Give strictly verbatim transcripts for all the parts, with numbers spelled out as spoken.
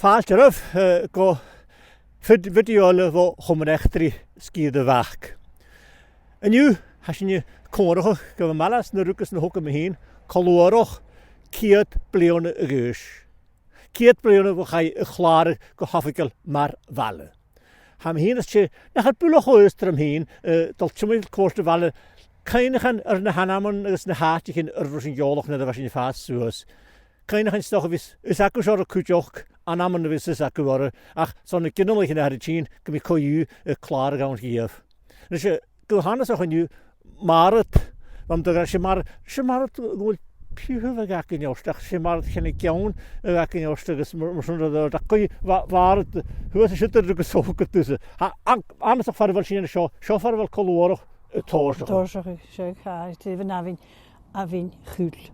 Fàilte oirbh, eh, gu fid-, video eile bho Chomann Eachdraidh Sgìre a' Bhac. An-diugh, tha sinne a' comharrachadh gu bheil m' aire anns na rudan a thog mi fhìn, co-luathach ceud bliadhna a dh'aois. Ceud bliadhna bho chaidh a chlàradh gu h-oifigeil mar bhaile. Tha mi fhìn is tè nach eil buileach aosta rium fhìn, eh, a' dol timcheall comhairle a' bhaile, cuimhneachan air na h-ainmean agus na h-àiteachan air an robh sinn eòlach nuair a bha sinn a' fàs suas. Cuimhneachan 's dòcha a bhios fhios agaibhse orra cuideachd, ainmean a bhios fhios agaibh orra, ach 's ann na ginealaichean a tha ri tighinn gum bi co-dhiù, eh, clàradh ann a-riamh. Nise, gu h-annasach an-diugh, Màiread, bha mi a' dol a ràdh, 's e Màiread, 's e Màiread a bheil piuthar a bh' againn ort, ach 's e Màiread Cheann a' Cheann a bh' againn ort agus mar, mar sin air adhart, ach co-dhiù, bha, Mhàiread, shuas an siud agus thog thu thusa. Tha, an, annasach far a bheil sinn an seo, seo far a bheil co-luathach a' tòiseachadh. Tòiseachadh, seadh, tha, taobh an abhainn, Abhainn Chuil.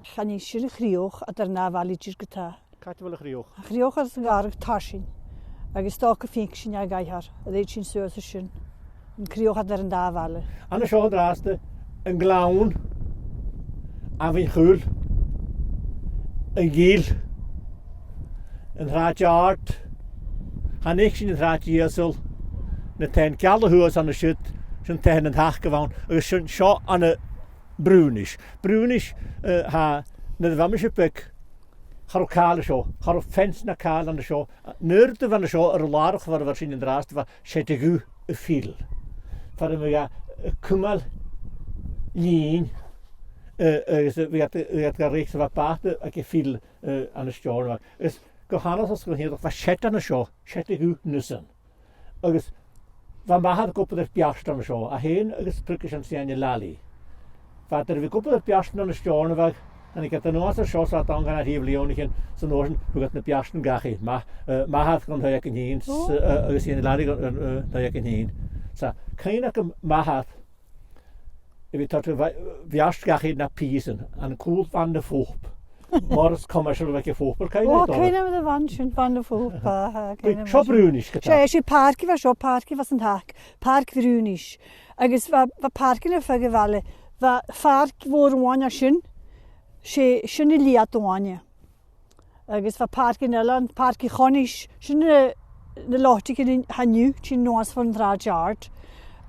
Chan e sin a' chrìoch eadar an dà bhaile idir ge-tà. Càit a bheil a' chrìoch? A' chrìoch air an gàrradh tarsainn, agus 's dòcha gum faic sinn e a dh'aithghearr, a rèir sin suas an sin. A' chrìoch eadar an dà bhaile. An seo an-dràsta, an Gleann, Abhainn Chuil, an Ghill, an t-Sràid Àrd, chan fhaic sinn an t-Sràid Ìosal, na taighean geala shuas an siud, sin taighean an taca a bh' ann, agus sin seo ann am Brughnis. Brughnis, eh, tha, nuair a bha mise beag, cha robh càil an seo, cha robh fence no càil an seo. Nuair a bha an seo air an làrach far a bheil sinn an-dràsta, bha seada-guth a' fil. Far am biodh e, eh, a' cumail linn, eh, agus, eh, bhiodh iad, bhiodh iad ga reic 's bha bàta aig a' fil, eh, ann an Steòrnabhagh. Agus gu h-annasach 's gu h-iongantach, bha seada an seo, seada-guth an uair sin. Agus bha m' athair ag obair air beartan an seo, e fhèin agus Priogais an Sìne Lally. Bha iad air a bhith ag obair air beartan ann an Steòrnabhagh, thàinig iad a-nuas an seo 's bha iad ann gun a thrì bhliadhnaichean, 's an uair sin thug iad na beartan dhachaigh. Ma-, eh, m' athair gun taigh aige fhèin, 's, eh, agus Sìne Lally gun, eh, eh, taigh aige fhèin. 'S tha cuimhne agam m' athar a bhith toirt a bha-, bheart dhachaigh na pìosan, an cùl Bhan na Pòp. Morris Commercial bha aig a' Phòp, cuimhne? Ò, cuimhne agam air a' bhan sin, Bhan na Pòp, aha, cuimhne agam air sin. Seo Brughnis ge-tà. 'S e, 's e pàirc a bha seo, pàirc a bha san taigh, Pàirc Bhrughnis. Agus bha, bha pàircean air feadh a' bhaile, bha pàirc mhòr uaine an sin, 's e sin a leithid uaine. Agus bha pàircean eile ann, Pàirc a' Chonais, sin na, na loitichean a th' ann an-diugh, a' tighinn a-nuas bhon t-Sràid Àrd.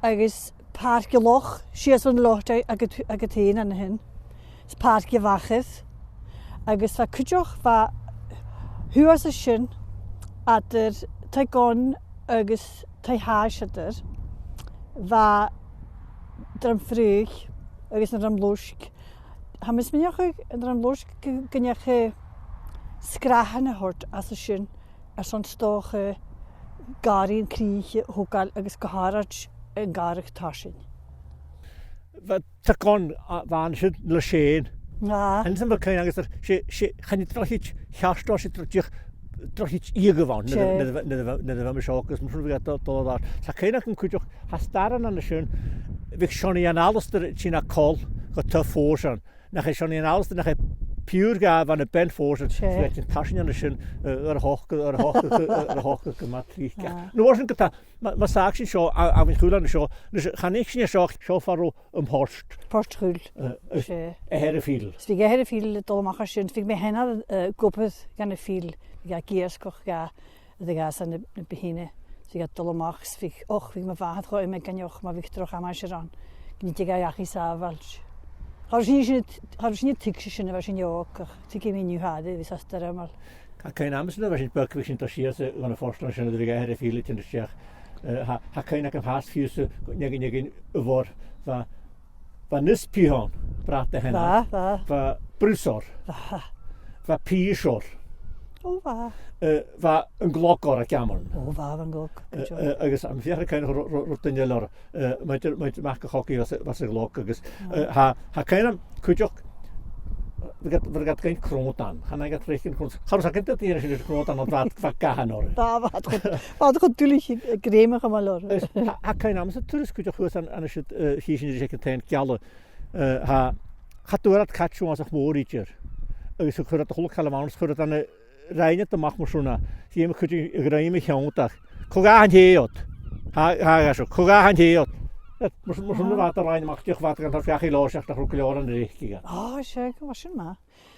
Agus Pàirc an Loch, sìos bhon loch aig, aig, aig an taigh an sin. Is Pàirc a' Mhachair. Agus bha cuideachd, bha shuas an sin, eadar Taigh Gonn agus Taigh Thàiseadair, bha Druim Fraoich agus an Druim Loisg. Tha mi a' smaoineachadh an Druim Loisg gu, gun deach e sgràthan a thoirt às a sin airson 's dòcha gàrraidhean crìche a thogail agus gu h-àraid an gàrradh tarsainn. Bha Taigh Gonn, a, bha an sin le Sean. Ah. An sin bha cuimhne agus air, 's e, 's e, chan e drochaid cheart a bh' ann, 's e dro-, dìreach drochaid fhiadhaich a bh' ann, nuair a, nuair a, nuair a, nuair a bha mi seo, agus mar sin bha e a' dol, dol air adhart. Tha cuimhne agam cuideachd, tha stairean an sin, bhiodh Seonaidh Iain Alasdair a' tighinn à col gu taobh Fòrsan. Nach e Seonaidh Iain Alasdair, nach e piuthar dha a bh' ann am beinn Fòrsan, 's e, bha e a' tighinn tarsainn an sin, eh, air a h-ochd, air a h-ochd, air a h-ochd gu math tric. Ah. An uair sin ge-tà, ma, mas fhìor sinn seo, a, Abhainn Chuil an seo, nise, chan fhaic sinn e seo, seo far an robh am port. Port Chuil. Eh, eh, 's e. A Heathar a' Phil. 'S bhiodh Heathar a' Phil a' dol a-mach an sin, 's bhiodh mi fhìn a', eh, ag obair dhan a' phil, bhiodh e ag iasgach dha, a' gabhail às na, na beathannan, 's bhiodh e a' dol a-mach, 's bhiodh, och, bhiodh mo mhàthair cho iomagaineach, ma bhiodh droch aimsir ann, gun tigeadh e dhachaigh sàbhailte. Cha robh sinne, cha robh sinne a' tuigsinn sin a bha sinne òg, ach tuigidh mi an-diugh, tha e, bhiodh e stoirmeil. Tha cuimhne agam-sa nuair a bha sinn beag, bhiodh sinn a' dol sìos, eh, gun a' phort an sin, a bhiodh Heathar a' Phil a' tighinn a-steach. Eh, tha, tha cuimhne agam fhathast fiù 's, eh, an uair, an uair a bha, bha, bha nios-pìob ann, brat a sheann. Bha, bha. Bha bruas orra. Bha. Bha pìos orra. Ò, bha. Eh, bha an clog orra aig amannan. Ò, bha, bha an clog. Eh, eh, agus tha mi a' feuchainn ri cuimhneachadh ro-, ro-, ro-, duine eile orra. Eh, maighstir, maighstir Mac a' Chogaidh, bha sa, bha sa chlog agus, eh, tha, tha cuimhne agam cuideachd, bha iad, bha iad a' gabhail cnòdan. Chan eil iad a' faighinn cnòdan. Cha robh fhios agam dè an t-ainm a bh' air a' chnòdan, ach bha, bha gathan orra. Bha, bha, bha, bha iad cho duilich a' ghrèim a chumail orra. Is tha, tha cuimhne agam-sa turas cuideachd shuas an, an siud, eh, chì sinn a-rithist aig an taigh-geala. Eh, tha, cha d' fhuair iad cat seo às a' mhòr idir. Agus chuir iad a h-uile càil a bh' ann, is chuir iad an, eh, rinn iad a-mach mar sin, eh, dh'fheumadh cuideigin a ghrèim a thionndadh. Cò gathan tè ud? Tha, tha, tha seo, cò gathan tè ud? Eh, mar, mar sin a bha iad a' rinn a-mach, dìreach bha iad gan toirt dhachaigh leotha seach nach robh gu leòr ann a reic aca. Ò, 's e, gu bheil sin math.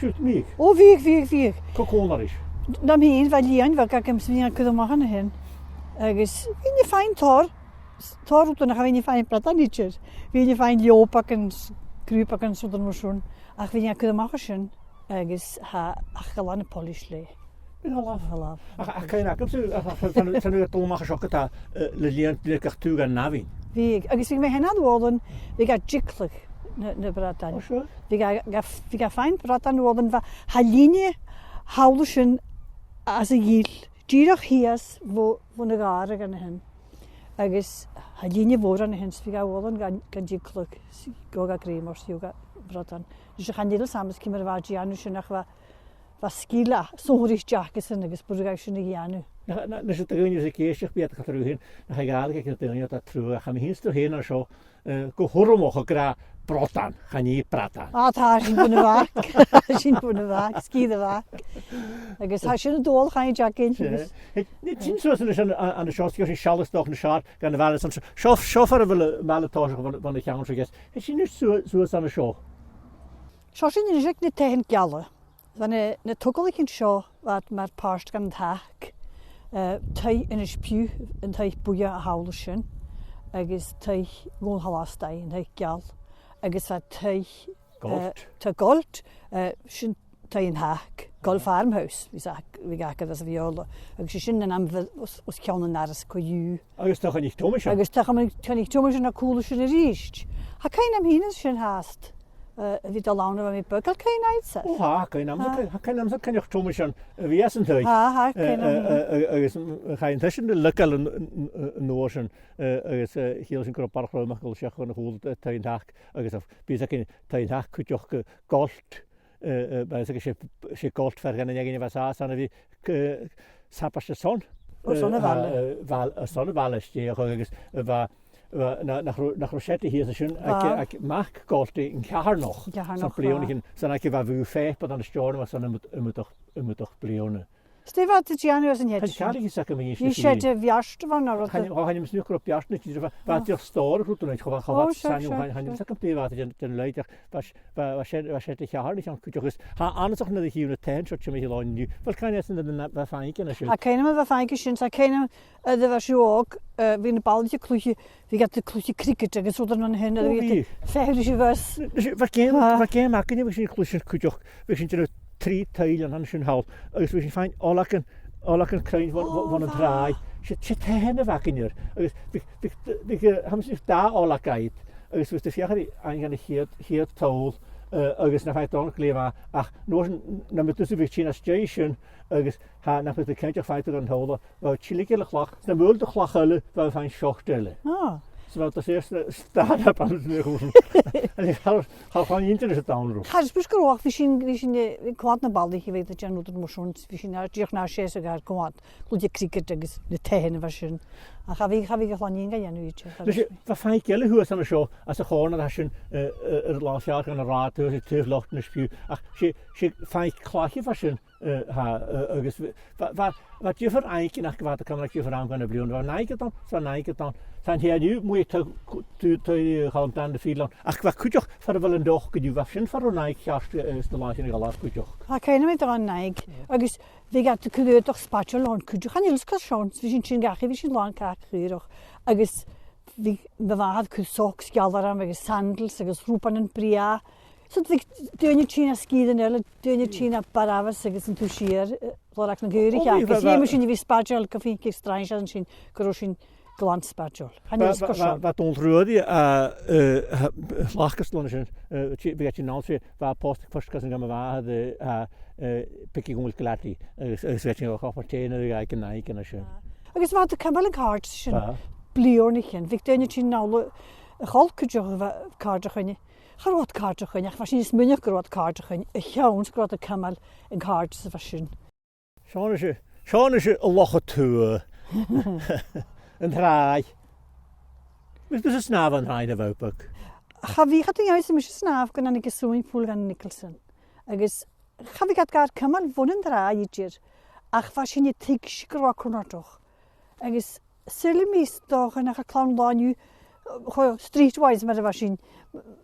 Siud, bhiodh? Ò, bhiodh, bhiodh, bhiodh. Cò, cò an fheadhainn a bh' ann? Nam fhìn, bha lìon bheag agam 's bhithinn a' cur a-mach an sin. Agus bhithinn a' faighinn tòrr, tòrr rudan nach bhithinn a' faighinn bradan idir. Bhithinn a' faighinn leòpagan, s-, grùpagan 's rudan mar sin. Ach bhithinn a' cur a-mach an sin. Agus tha, ach gu làn a' poilis leatha. Gu làn. Gu làn. Ach, ach, chan eil agamsa, ach, ach, chan, chan eil dol a-mach an seo ge-tà, eh, le lìon, le gach taobh dhen abhainn. Bhiodh, agus bhiodh mi fhèin nad bhòlan, bhiodh ga diocladh na, na bradan. Ò, sure. Bhiodh ga, ga, bhiodh ga faighinn bradan bhòlan, bha, tha linne thall an sin às a' ghill, dìreach shìos bho, bho na gàrraidhean an sin. Agus tha linne mhòr an sin, 's bhiodh ga bhòlan gan, gan diocladh, 's gheibheadh tu grèim ort, 's gheibheadh tu bradan. Nise, chan eil fhios agam ciamar a bha iad a' dèanamh sin, ach bha, bha sgil a' sònraichte aca-san agus b' urrainn dhaibh sin a dhèanamh. Na, na, nise, do dhaoine a tha ag èisteachd, bidh iad a' cur orra fhèin, nach e Gàidhlig a th' ann, tha truagh, ach tha mi fhìn 's tu fhèin an seo, eh, gu h-urramach ag ràdh bradan, chan e bradan. Ah, tha, sin bun-a-mhac. Sin bun-a-mhac, sgìre-mhac. Agus tha sin an dùil, chan e deagh gin. Sin e. Agus Hey, nì, tha sinn suas an sin, an, an seo, 's gheibh sinn sealladh 's dòcha nas fheàrr dhan a' bhaile san seo, seo far a bheil am baile a' tòiseachadh bhon, bhon a' cheann seo, yes. Tha sinn suas, suas an seo. Seo sinn a-nis aig na taighean geala. Bha na, na togalaichean seo, bha iad mar phàirt dhen taigh. Eh, taigh Aonghais Pugh, an taigh buidhe a th' ann an sin, agus taigh Dhòmhnaill Alasdair, an taigh geal, agus bha taigh, Golt. Eh, taigh Golt, eh, sin taigh an taigh, Golt Farmhouse, bhiodh iad, bhiodh iad aca às a' Bheurla, agus 's e sin an t-ainm a bh' os, os cionn an dorais co-dhiù. Agus taigh Choinnich Thomasain. Agus taigh Choinnich, Choinnich Thomasain a' cùl an sin a-rithist. Tha cuimhn' agam fhìn air sin fhathast. Eh, a bhith a' dol ann nuair a bha mi beag, a bheil cuimhn' agad-sa? Ò, tha, cuimhn' agam, tha. Cuimhn' agam-sa Coinneach Thomasain a bhith san taigh. Tha, tha, eh, cuimhn' agam. Eh, eh, agus, mm, chaidh an taigh sin a leigeil an, an, an, an uair sin, eh, agus, eh, shaoil sinn gun robh barrachd rùm aca a dhol seachad chun a' chùl, eh, taigh an taigh, agus, eh, bhiodh iad ag ràdh taigh an taigh cuideachd, eh, Golt, eh, eh, bha fhios aca 's e, 's e Golt fear dhen an fheadhainn a bha sàs ann a bhith, eh, sabaid airson. Ò, airson a' bhaile. Eh, eh, bhail-, airson a' bhaile, 's e, agus, eh, bha, Bha, na, nach robh, nach robh seada shìos an sin, aig, aig mac Golt, an Ceatharnach. An Ceatharnach, bha. San bliadhna sin, 's ann aig a bha a' bhùth fèip an Steòrnabhaigh san iomadach, iomadach bliadhna. 'S dè bha iad a' dèanamh san t-seada sin? Chan eil fhios agam an e sin. An e seada bheairt a bh' ann, no rud? Chan, chan eil fhios agam an robh beairt ann, ach bha iad a' stòradh rudan, chan, chan, chan, chan eil fhios agam dè bha iad a' dèanamh, dèanamh leithid, ach bha, bha, bha seada, bha seada Cheatharnaich ann cuideachd, agus tha e annasach nuair a chì thu na taighean seo timcheall an-diugh. Uill, cuimhn' agad an, an, bha faighinn an sin? Tha cuimhn' agam a bha faighinn sin, tha cuimhn' agam, eh, nuair a bha sibh òg, eh, bhiodh na balaich a' cluiche, bhiodh iad a' cluiche cricket agus rudan mar sin, a bhiodh iad a' feitheamh ris a' bhus. N-, n-, bha geama, bha geama againne, bha sinn a' cluiche sin cuideachd, bha sinn a' dèanamh trì tuill an sin thall, agus bha sinn a' faighinn ullagan, ullagan cruinn bhon, bhon, bhon an tràigh. 'S e, 's e taighean a bh' againn air, agus bhiodh, bhiodh, bhiodh, eh, tha mi a' smaoineachadh dà ullaga agad, agus bhiodh tu a' feuchainn ri aon dhen a' chiad, chiad toll, eh, agus na fhaigheadh tu an glè mhath, ach an uair sin, nam biodh tusa a' tighinn às dèidh sin, agus tha, nach biodh tu cinnteach faigheadh tu an toll, bha thu a' tilgeil a' chlach, 's nam buail do chlach eile, bha thu a' faighinn seòrsa eile. Ah. So bha thu a' smaoineachadh stad a' bhaile sin a chur. Agus tha, tha chan e internet a th' ann riut. Tha, is bris gu robh, bha sinn, bha sinn, eh, coimhead na balaich a bhiodh a' dèanamh rudan mar sin, bha sinn dìreach nan seasamh air coimhead, cluiche cricket agus na taighean a bha sin. Ach cha bhiodh, cha bhiodh a' chlann-nighean ga dhèanamh idir. Leis, bha faic eile shuas an seo, às a' chòrnair a tha sin, eh, eh, air an làr cheàrr dhen an rathad, taobh, taobh loch na spiù. Ach 's e, 's e faic clach a bha sin, Eh, tha, eh, agus bha, bha, bha, bha diofar fhaicinn aca, bha iad a' cumail diofar àm dha na bliadhnaichean. Bha naidheachd ann, 's bha naidheachd ann. Tha an tè an-diugh, mu tha, tu, tu, eh, Chaluim Dan na fìdhlear ann. Ach bha cuideachd far a bheil an doc an-diugh, bha sin far an naidheachd cheart, eh, is na làithean a dh'fhalbh cuideachd. Tha cuimhne agam air an naidheachd, agus bhiodh iad a' cur aodach spaideil ann cuideachd. Chan eil sgath sin, bha sinn sin dhachaigh, bha sinn làn càch-chaorach. Agus bhiodh mo mhàthair a' cur socks geal orm agus sandals agus rùbannan brèagha. So bhiodh daoine a' tighinn à sgìrean eile, daoine a' tighinn à Barabhas agus an taobh siar, eh, lorg nan caoraich aca. Is dh'fheumadh sinn a bhith spaideil gu faicinn strainsear an sin gun robh sinn glan spaideil. Chan eil sgath sin. Bha Dòmhnall Ruairidh, eh, eh, Lacastal an sin, eh, bhiodh e a' tighinn an sin, bha e pòsta aig Feasgar Càrdaidh, eh, eh, Piggy Ghùil Gladdy, agus, agus bhiodh e a' tighinn a chopar tì nuair a bhiodh e aig an naidheachd an sin. Agus bha iad a' cumail an càirdeas sin bliadhnaichean. Bhiodh daoine a' tighinn a-null a chol cuideachd a bha càirdeach dhuinne. Cha robh iad càirdeach dhuinn, ach bha sinn a' smaoineachadh gun robh iad càirdeach dhuinn, a chionn 's gun robh iad a' cumail an càirdeas a bha sin. Seo a-nis, seo a-nis an Loch a Tuath. An tràigh. Bha thusa a' snàmh an tràigh nuair a bha thu beag? Cha bhiodh iad an-diugh, 's mise a' snàmh gun an swimming pool dhan Nicholson. Agus cha bhiodh iad gar cumail bhon an tràigh idir, ach bha sinn a' tuigsinn gun robh e cunnartach. Agus saoilidh mi 's dòcha nach eil clann an-diugh cho streetwise mar a bha sinn,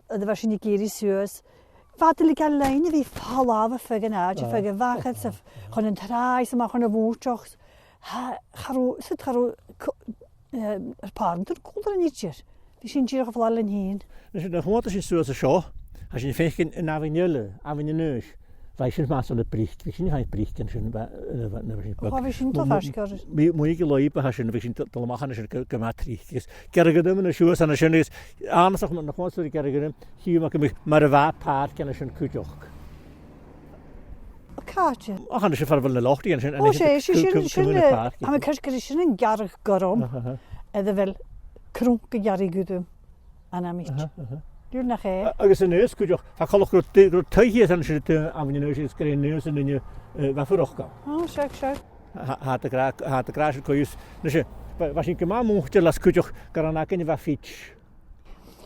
a bha sinn ag iarraidh suas. Bha iad a' leigeil leinn a bhith a' falbh air feadh an àite, air feadh a' bhaga, 's a, chun an tràigh 's a-mach chun a' mhòintich. Cha, cha robh, 's e, cha robh co-, eh, ar pàrantan còmhla rinn idir. Bha sinn dìreach a' falbh leinn fhìn. Nis, nuair a choimheadas sinn suas an seo, tha sinn a' faicinn an abhainn eile, Abhainn an Aois. Bha sin math son na bric, bha sinn a' faighinn bric an sin, bha, na, na, bha sinn bog. Bha sinn dol faisg air. Mu, mu, mu, mu, mu, mu, tha sin, bha sinn dol, dol a-mach an sin gu, gu math tric. Agus gearradh an amanna suas an sin, agus annasach na, na chonsair gearradh an am, chì mi gu, mar a bha pàirc an sin cuideachd. Càite? Ach, an sin far a bheil na lochdaidhean sin, an sin, sin, sin, tha mi a' creidsinn gur e sin an gearradh gorm, air a bheil cronk a' gearradh gorm ann am mìos. Aha, aha. Dìreach nach e. A-, agus an Aois cuideachd, tha coltach gur t-, gur taigh shìos an sin, eh, Abhainn an Aois, is gur e an Aois an duine, eh, bha a' fuireach ann. Ò, seadh, seadh. Tha, tha iad ag ràdh, tha iad ag ràdh sin co-dhiù. Nise, bha, bha sinn gu math moiteil às cuideachd gur ann againn a bha Fitch.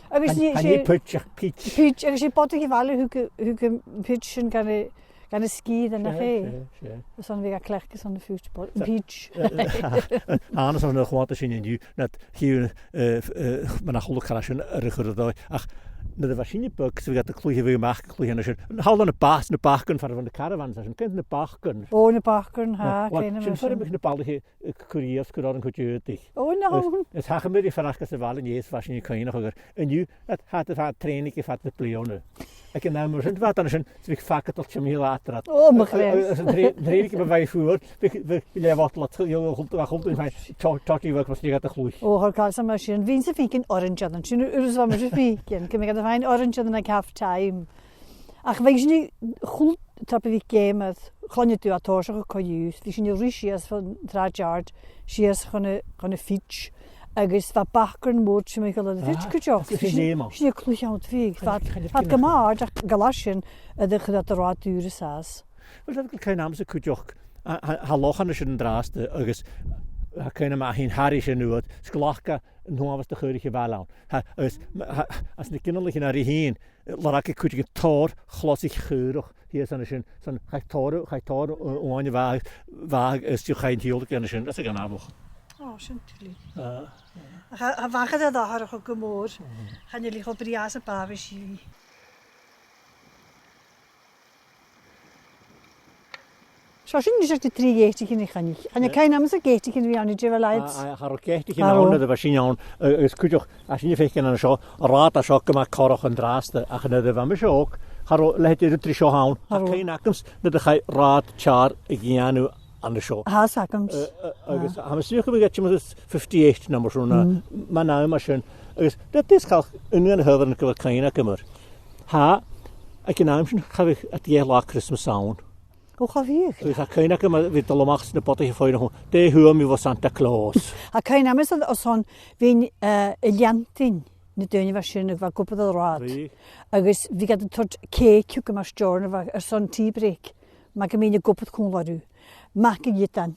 Agus chan, nì, chan e Pidge, ach Peach. Peach, agus 's e bodach a bh' ann a thug, thug am Pidge sin dhan a, dhan an sgìre, nach e? Seadh, seadh, seadh. Is ann a bhiodh e a' cleachdadh son a' Pidge, bo-, Peach. Eh, eh, eh, ann an sin a chunnaic sinn an-diugh, nad chiun, eh, f-, eh, mar nach eil càil sin air a chur air dòigh. Ach nuair a bha sinne beag, 's bhiodh iad a' cluich, bhiodh iad a' cluich an sin. Thall na bas, na bacan, far a bheil na caravans an sin, cò na bacan? Ò, na bacan, tha, well, sin far am biodh na balaich a' cur aoigheachd, cur orra an cuid aodaich. Ò, no. Is, is thachair mi ri faireachdainn sa bhaile an-dè, is bha sinn a' cuimhneachadh air, an-diugh, tha, tha, tha trèanaig a' faighinn na bliadhna. Aig an àm sin, bha an sin, 's bhiodh fàgadh a' dol timcheall eatarra. Ò, mo chreach. Agus an trè-, trèanaig a bha fuar, bhiodh, bhiodh, bhiodh e a' leum a' bhotal, a' t-, a' chultadh, a' chultadh, faighinn cho-, chocolate agus mar sin aig a' chluich. Ò, tha càil sam mar sin, bha sinn a' faicinn orainsearan an sin, uair 's bha mise a' faicinn, gum biodh iad a' faighinn orainsearan aig half time. Ach bha sinn a' chul-, tràth a bhiodh geama air Chloinn a Tuath a' tòiseachadh co-dhiù, bha sinn a' ruith sìos fon t-Sràid Àrd, sìos chun a', chun a' Fitch, agus bha bacan mòr timcheall air a' Fitch cuideachd. Bha sinn, bha sinn a' cluich ann, bha, bha gu math àrd, ach gu làidir sin, a' dol a chur an rathad dùr às. Well, tha cuimhne agamsa cuideachd, tha, tha, tha loch an sin an-dràsta, agus tha cuimhne agam a' tighinn thairis an uair, 's glac e an t-uabhas de chaoraich a bh' ann. Tha, agus, tha, anns na ginealaichean a rinn, lorg e cuideigin tòrr chlosaich chaorach shìos an sin, 's ann chaidh tòrr, chaidh tòrr, eh, uaine a bha, bha, is chaidh an t-siubhal aige an sin, às a' ghnàmh. Ò, sin tuilleadh. Ah, ah. Ach a, a bha e a' dèanamh atharrachadh gu mòr. Mhm. Chan eil i cho brèagha 's a b' àbhaist i. Seo sinn a-nis aig na trì geataichean a' Choinnich. Chan eil cuimhne agamsa geataichean a bhith ann an-diugh, a lads. A, a, cha robh geataichean ann nuair a bha sinn ann, a, agus cuideachd, tha sinn a' faicinn an seo, an rathad a tha seo gu math corrach an-dràsta, ach nuair a bha mise òg, cha robh leithid de rud ri seo ann. Cha robh. Tha cuimhne agamsa nuair a chaidh rathad teàrr a dhèanamh an seo. Tha fhios agamsa. A, a, agus tha mi a' smaoineachadh gu bheil e timcheall air fifty-eight no mar sin, mar àm mar sin. Agus dè, dè as coireach, aon de na h-adhbharan gu bheil cuimhne agam air. Tha, aig an àm sin, cha bhiodh ach dà latha Christmas ann. Ò, cha bhiodh. Agus tha cuimhne agam a bhith a' dol a-mach 's na bodaich a' faighinn a-mhàin, "Dè fhuair mi bho Santa Claus?" Tha cuimhne agamsa airson, bhithinn, eh, a' leantainn na daoine a bha sin, a bha ag obair air an rathad. Bha. Agus bhiodh iad a' toirt cèic thugam às dèidh a bhith airson tea break, mar gum bithinn ag obair còmhla riutha. Mac an Giotainn.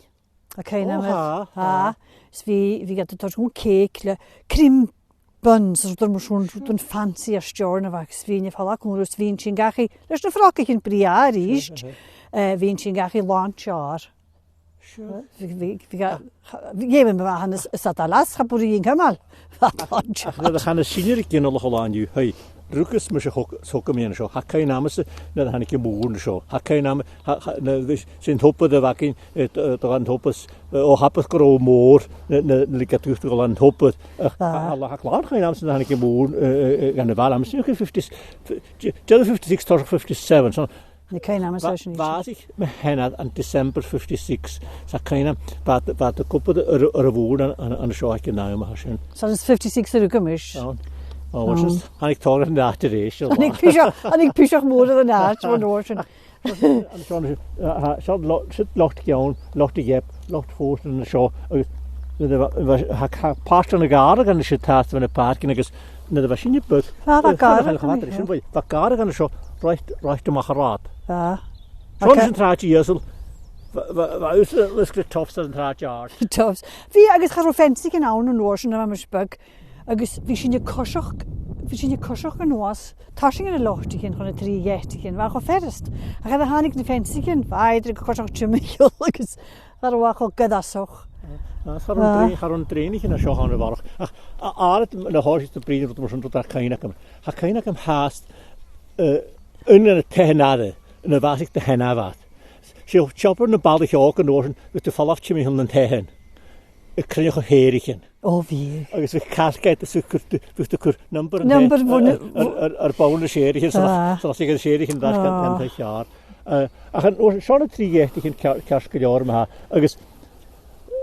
Tha cuimhne agam. Ò, tha, tha. 'S bhiodh, bhiodh iad a' toirt dhomh cèic le cream buns, is rudan mar sin, rudan fancy às dèidh a bhith, 's bhithinn a' falbh còmhla riutha, 's bhithinn a' tighinn dhachaigh leis na frocaichean brèagha a-rithist. Aha. eh, bhithinn sin dhachaigh làn t-eòin. Sure. Bha, bha, bha, bha, dh'fheumadh mi a bhith ann is, is a' dol às, cha b' urrainn dhomh cumail. Bha làn t-eòin. Ach nuair a chanas sinne ri ginealach a' làin an-diugh, hey, rugadh mise, thog, thog mi an seo, tha cuimhn' agamsa nuair a thàinig am mòr an seo, tha cuimhn' agam, tha, tha, na, bha sin an tobar a bh' againn, eh, d-, eh, d-, an tobar, eh, o, tha e gu ro mòr, na, na, na, le gad dh'fhaodte gu bheil an tobar. Ach, ah, tha, tha, tha cuimhn' agamsa nuair a thàinig am mòr, eh, eh, eh, dhan a' bhaile, tha mi a' smaoineachadh fifty, f-, d-, deireadh fifty-six, toiseach fifty-seven, so, na cuimhn' agam, bha-, sin. Bhàsaich mo sheanair ann an December fifty-six. Tha cuimhn' agam, bha, bha iad ag obair air, air a' mhòr an, an, an seo aig an àm a tha sin. So, is fifty-six a rugadh mise. Ann. O, well, sin, thàinig tòrr an àite a-rithist. Thàinig piseach, thàinig piseach mòr an àite bhon uair sin. An seo, ah, ah, seo lo-, seo Loch Geann, Loch Dheep, Loch Fòrsta an seo, agus nuair a bha, bha, tha, tha pàirt dhen a' ghàrradh an sin, tha, bha na pàircean agus nuair a bha sinne beag, bha, bha, eh, gàrradh, sin, bha, bha gàrradh an seo, right, right a-mach an rathad. Bha. Seo, okay, leis an t-sràid dhìosal, bha, bha, bha, is, is gu Tufts an t-sràid àrd. Tufts. Bha, agus cha robh feansaichean ann an uair sin nuair a bha mise beag, agus bha sinne a' coiseachd, bha sinne a' coiseachd a-nuas tarsainn nan lotaichean chun na trì gheataichean, bha e cho furasta. Ach nuair a thàinig na feansaichean, bha iad a' coiseachd timcheall agus cha robh e cho goireasach. Ah, cha robh an, ah, drèin-, cha robh an drèanaichean an seo ann a bharrachd. Ach, a, àraid, nuair a thòisich tu a' bruidhinn, rud mar sin, rud a tha cuimhn' agam. Tha cuimhn' agam fhathast, eh, aon de na taighean-aire, nuair a bhàsaich do sheanair. 'S e, shop air na balaich òga an uair sin, bhiodh tu a' falbh timcheall nan taighean, a' cruinneachadh shèithrichean. O, bhiodh. Agus bhiodh cailcead, is bhiodh tu, bhiodh tu a' cur number an, number taigh-, bhon, eh, air, air, air bonn na sèithrichean, so, ah, so, so, sèithrichean an, ah, taigh-chairr. Eh, ach an uair, seo na trì gheataichean cear-, ceart gu leòr ma-thà. Agus,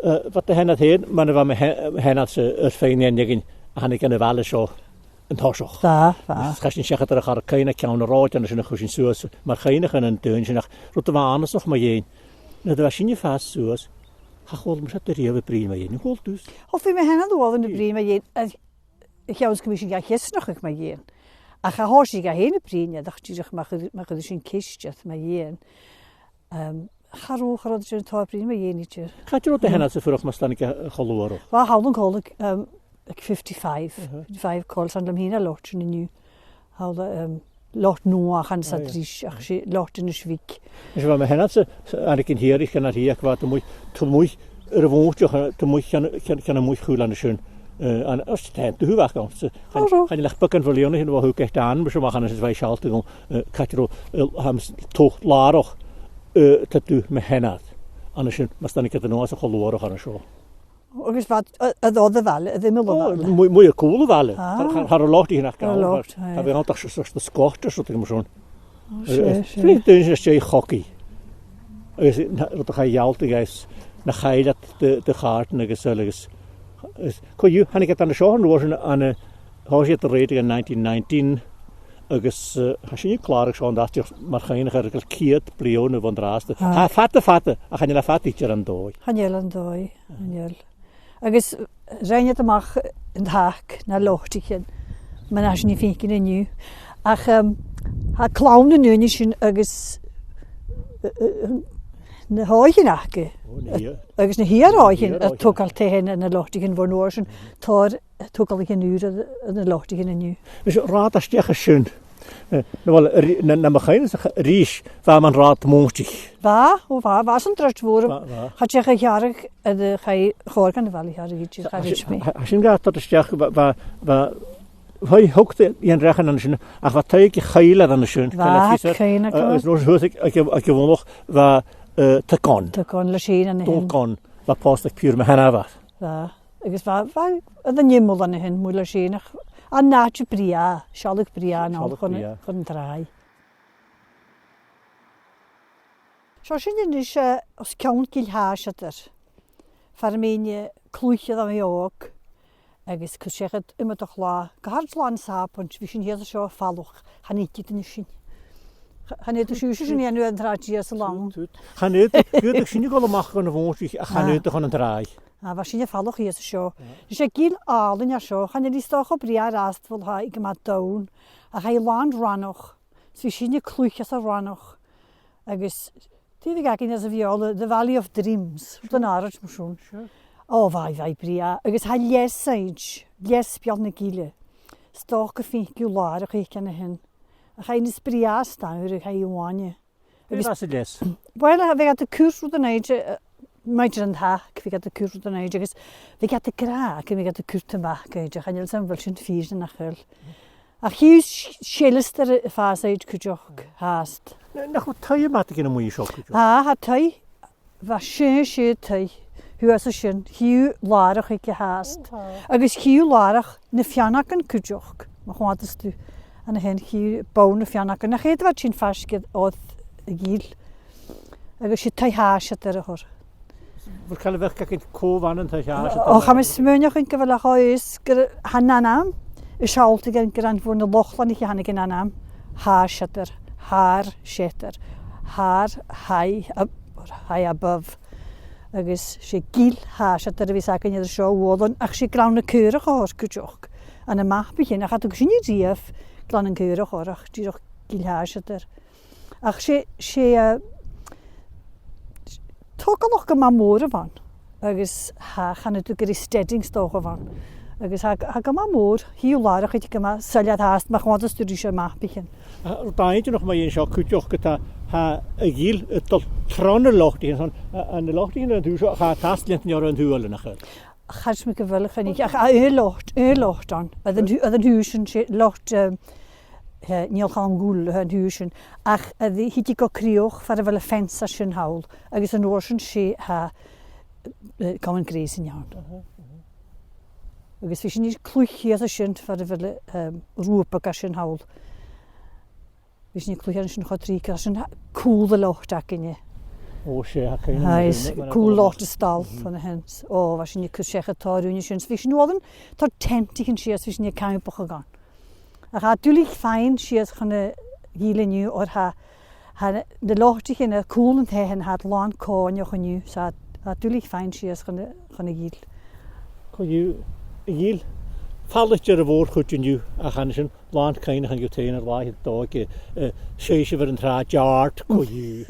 eh, bha do sheanair fhèin, mar a bha mo she-, sheanair-sa air faighinn air an fheadhainn a thàinig dhan a' bhaile seo an toiseach. Bha, bha. Agus chaidh sinn seachad air a' char-, cuimhne, ceann an rathaid, an sin a chuir sinn suas, mar chuimhneachan an duine sin, ach rud a bha annasach mu dheidhinn, nuair a bha sinne a' fàs suas, cha chuala mise iad a-riamh a' bruidhinn mu dheidhinn. An cuala tusa? O, bha mo sheanair uaireannan a' bruidhinn mu dheidhinn, a, a chionn 's gum biodh sinn ga cheasnachadh mu dheidhinn. Ach cha thòisich e fhèin a' bruidhinn, ach dìreach ma chuir-, ma chuireadh sinn ceist air mu dheidhinn. Ehm, cha robh, cha robh iad a' dèanamh tòrr bruidhinn mu dheidhinn idir. Càit an robh do sheanair-sa a' fuireach mus tàinig e cho luath? Bha, thall an coltach, ehm, aig fifty-five, aha, fifty-five còig, 's ann leam fhìn a tha an loch sin an-diugh. Thall, ehm, Loch Nuadh a chanas iad ris, ach 's e Loch Inbhir Bhig. Is bha mo sheanair-sa, 's ann aig an Tìr a chaidh e, ach bha e a-muigh, a-muigh air a' mhòintich, a-muigh, ceann, ceann, ceann a-muigh Chuil an sin, eh, an, os, tha, an taobh a-muigh, so, chan, chan eil ach beagan bhliadhnaichean a bha thugad ann, mar sin, ach an sin bha e a' sealltainn dhomh, eh, càit an robh, eh, tha mi a' smaoineachadh làrach, eh, taobh mo sheanar an sin, mus tàinig iad a-nuas a cho luath an seo. Agus bha, a, a, a' dol a' bhaile, a' dol a' bhaile. O, mu, mu, a' cùl a' bhaile. Ah. Cha, cha, cha robh lotaichean aca ann, air a' bhaile. Cha bhiodh ann ach s-, s-, na sgoilearan 's rudan mar sin. O, eh, 's e, 's e. Bha daoine a' dèanamh hockey. Agus na, rud a chaidh a ghealltainn agus na chaill iad de, de chàirdean agus eile agus, is, co-dhiù, thàinig iad an seo an uair sin, an, eh, thòisich iad a' rèidio ann an nineteen nineteen, agus, eh, tha sinne a' clàradh seo an-dràsta, mar chuimhneachan air a' cheud bliadhna bhon an-dràsta. Ah. Tha e fada, fada, ach chan eil e fada idir an dòigh. Chan eil an dòigh, chan eil. Agus rinn iad a-mach an tac na lotaichean, mar a tha sinn a' faicinn an-diugh. Ach, ehm, tha clann an duine sin agus, eh, eh, na h-òighean aca, o, na h-iar-, agus na h-iar-òighean, na h-iar-òighean, a' togail taighean anns na lotaichean bhon uair sin, tòrr togalaichean ùra anns na lotaichean an-diugh. Is rathad a-steach an sin, eh, no, well, a-ri-, na, nam chuimhne-sa a-rithist, bha e mun rathad mòintich. Bha, o bha, bha san t-sràid mhòr. Bha, bha. Chaidh a chearg, eh, chaidh a' chòrr dhan a' bhaile a chearg idir, cha robh mi. Tha, tha sin ga toirt a-steach, bha, bha, bha, bha, thug iad an reachdan an sin, ach bha taigh aig a' choille an sin, bha, coille, eh, agus an uair sin shuas aig, aig, aig a' mhullach, bha, eh, Taigh Gonn. Taigh Gonn, le sin an sin. Taigh Gonn, bha pòsta aig piuthar mo sheanmhàthar. Bha. Agus bha, bha, an iomall an sin, muileann sin, ach an àite brèagha, sealladh brèagha ann, sealladh chun, brèagha, chun an tràigh. Seo sinn a-nis, eh, os cionn Gille Shàisadair. Far am bithinn, eh, cluich nuair a bha mi òg, agus a' cur seachad iomadach latha, gu h-àraid Latha na Sàbaid, bha sinn shìos an seo a' falach, chan fhaiceadh duine sinn. Cha-, chan fhaodadh sibhse sin a dhèanamh air an t-sràid shìos an lann. Tut, tut. Chan fhaodadh, dh'fhaodadh sinne a dhol a-mach chun a' mhòintich, ach chan fhaodadh chun an tràigh. Ah, bha sinne a' falach shìos an seo. Is e gille àlainn a tha seo, chan eil e 's dòcha brèagha an-dràsta, bhuel, tha e gu math donn, ach tha e làn rannach, is bha sinne a' cluich anns an rannach, agus dè bh' againn anns a' bheurla, The Valley of Dreams, rud an àraid mar sin. Sure. O, bha, bha e brèagha, agus tha leasaid, leas beul na gille. 'S dòcha gum faiceadh tu làrach aige an sin. Ach tha e nas brèagha as t-samhradh, tha e uaine. Agus bha sin leis. Well, bhiodh iad a' cur rud an àite, eh, maidir an tac, bhiodh iad a' cur rud an àite, agus bhiodh iad ag ràdh, bhiodh iad a' cur tomaca an àite, chan eil fhios agam a bheil sin fìor no nach eil. Ach chì thu s-, seileastair a' fàs an àite cuideachd fhathast. Nach robh taigh a-mach aig an àm seo cuideachd? Tha, tha taigh. Bha sè, sè taigh shuas an sin, chì thu làrach aige fhathast. Aha. Agus chì thu làrach na feannagan cuideachd, ma choimheadas tu an sin, chì thu bonn na feannagan. Nach e a bha sin faisg air a' ghill. Agus 's e taigh Shàiseadair a th' ann. Bheil càil a bheil càil cò bh' ann an taigh Shàiseadair? O, chan eil mi a' smaoineachadh gu bheil e cho aosta gur tha an t-ainm a' sealltainn gur ann bho na Lochlannaichean a thàinig an t-ainm Shàiseadair, Shàiseadair, Shàiseadair, high, ab-, high above. Agus 's e Gill Shàiseadair a bhios againn air seo uaireannan, ach 's e Gleann a' Chaorach a th' ann cuideachd. Anns na mapaichean, ach cha tug sinn riamh Gleann a' Chaorach orra, ach dìreach Gill Shàiseadair. Ach 's e, 's e, eh, togalach gu math mòr a bh' ann, agus tha, chanadh tu gur e steading 's dòcha a bh' ann. Agus tha, tha gu math mòr, chì thu làrach aige gu math soilleir fhathast, ma choimheadas tu ris na mapaichean. A, tha e inntinneach mu dheidhinn seo cuideachd, gu tha, tha a' ghill a' dol tro na lotaichean, son, a, a, na lotaichean an taobh seo, tha e a' teasachadh leantainn orra an t-saoghail, nach eil? Chanainn-sa gu bheil, chan eil, ach, a, aon lot, aon lot ann. Air an t-, air an taobh sin, 's e lot, um, eh, Nèill Chaluim Dhuibh, eh, an taobh sin. Ach, eh, a' tighinn gu crìoch far a bheil am fence an sin thall. Agus an uair sin 's e, tha, eh, common grazing ann. Aha, aha. Agus bidh sinn a' cluich shìos an sin far a bheil, um, rùbag an sin thall. Bha sinn a' cluich an sin cho tric, agus sin cùl an lot againne. O, 's e, tha cuimhne agam. Aye, is cùl lot is dall, mhm, an sin. O, bha sinn a' cur seachad tòrr ùine sin. Bha sinn uaireannan, tha tentaichean sìos, bha sinn a' campadh ann. Ach tha e duilich faighinn sìos chun a' ghill an-diugh, oir tha, tha na, na lotaichean, cùl nan taighean, tha iad làn còinneach an-diugh, so tha, tha e duilich faighinn sìos chun a', chun a' ghill. Co-dhiù, a' ghill, falaichte air a' mhòr-chuid an-diugh, ach an sin, làn cuimhneachain gu tèid an làthair dòigh, eh, sèimh sibh air an t-sràid àrd, co-dhiù.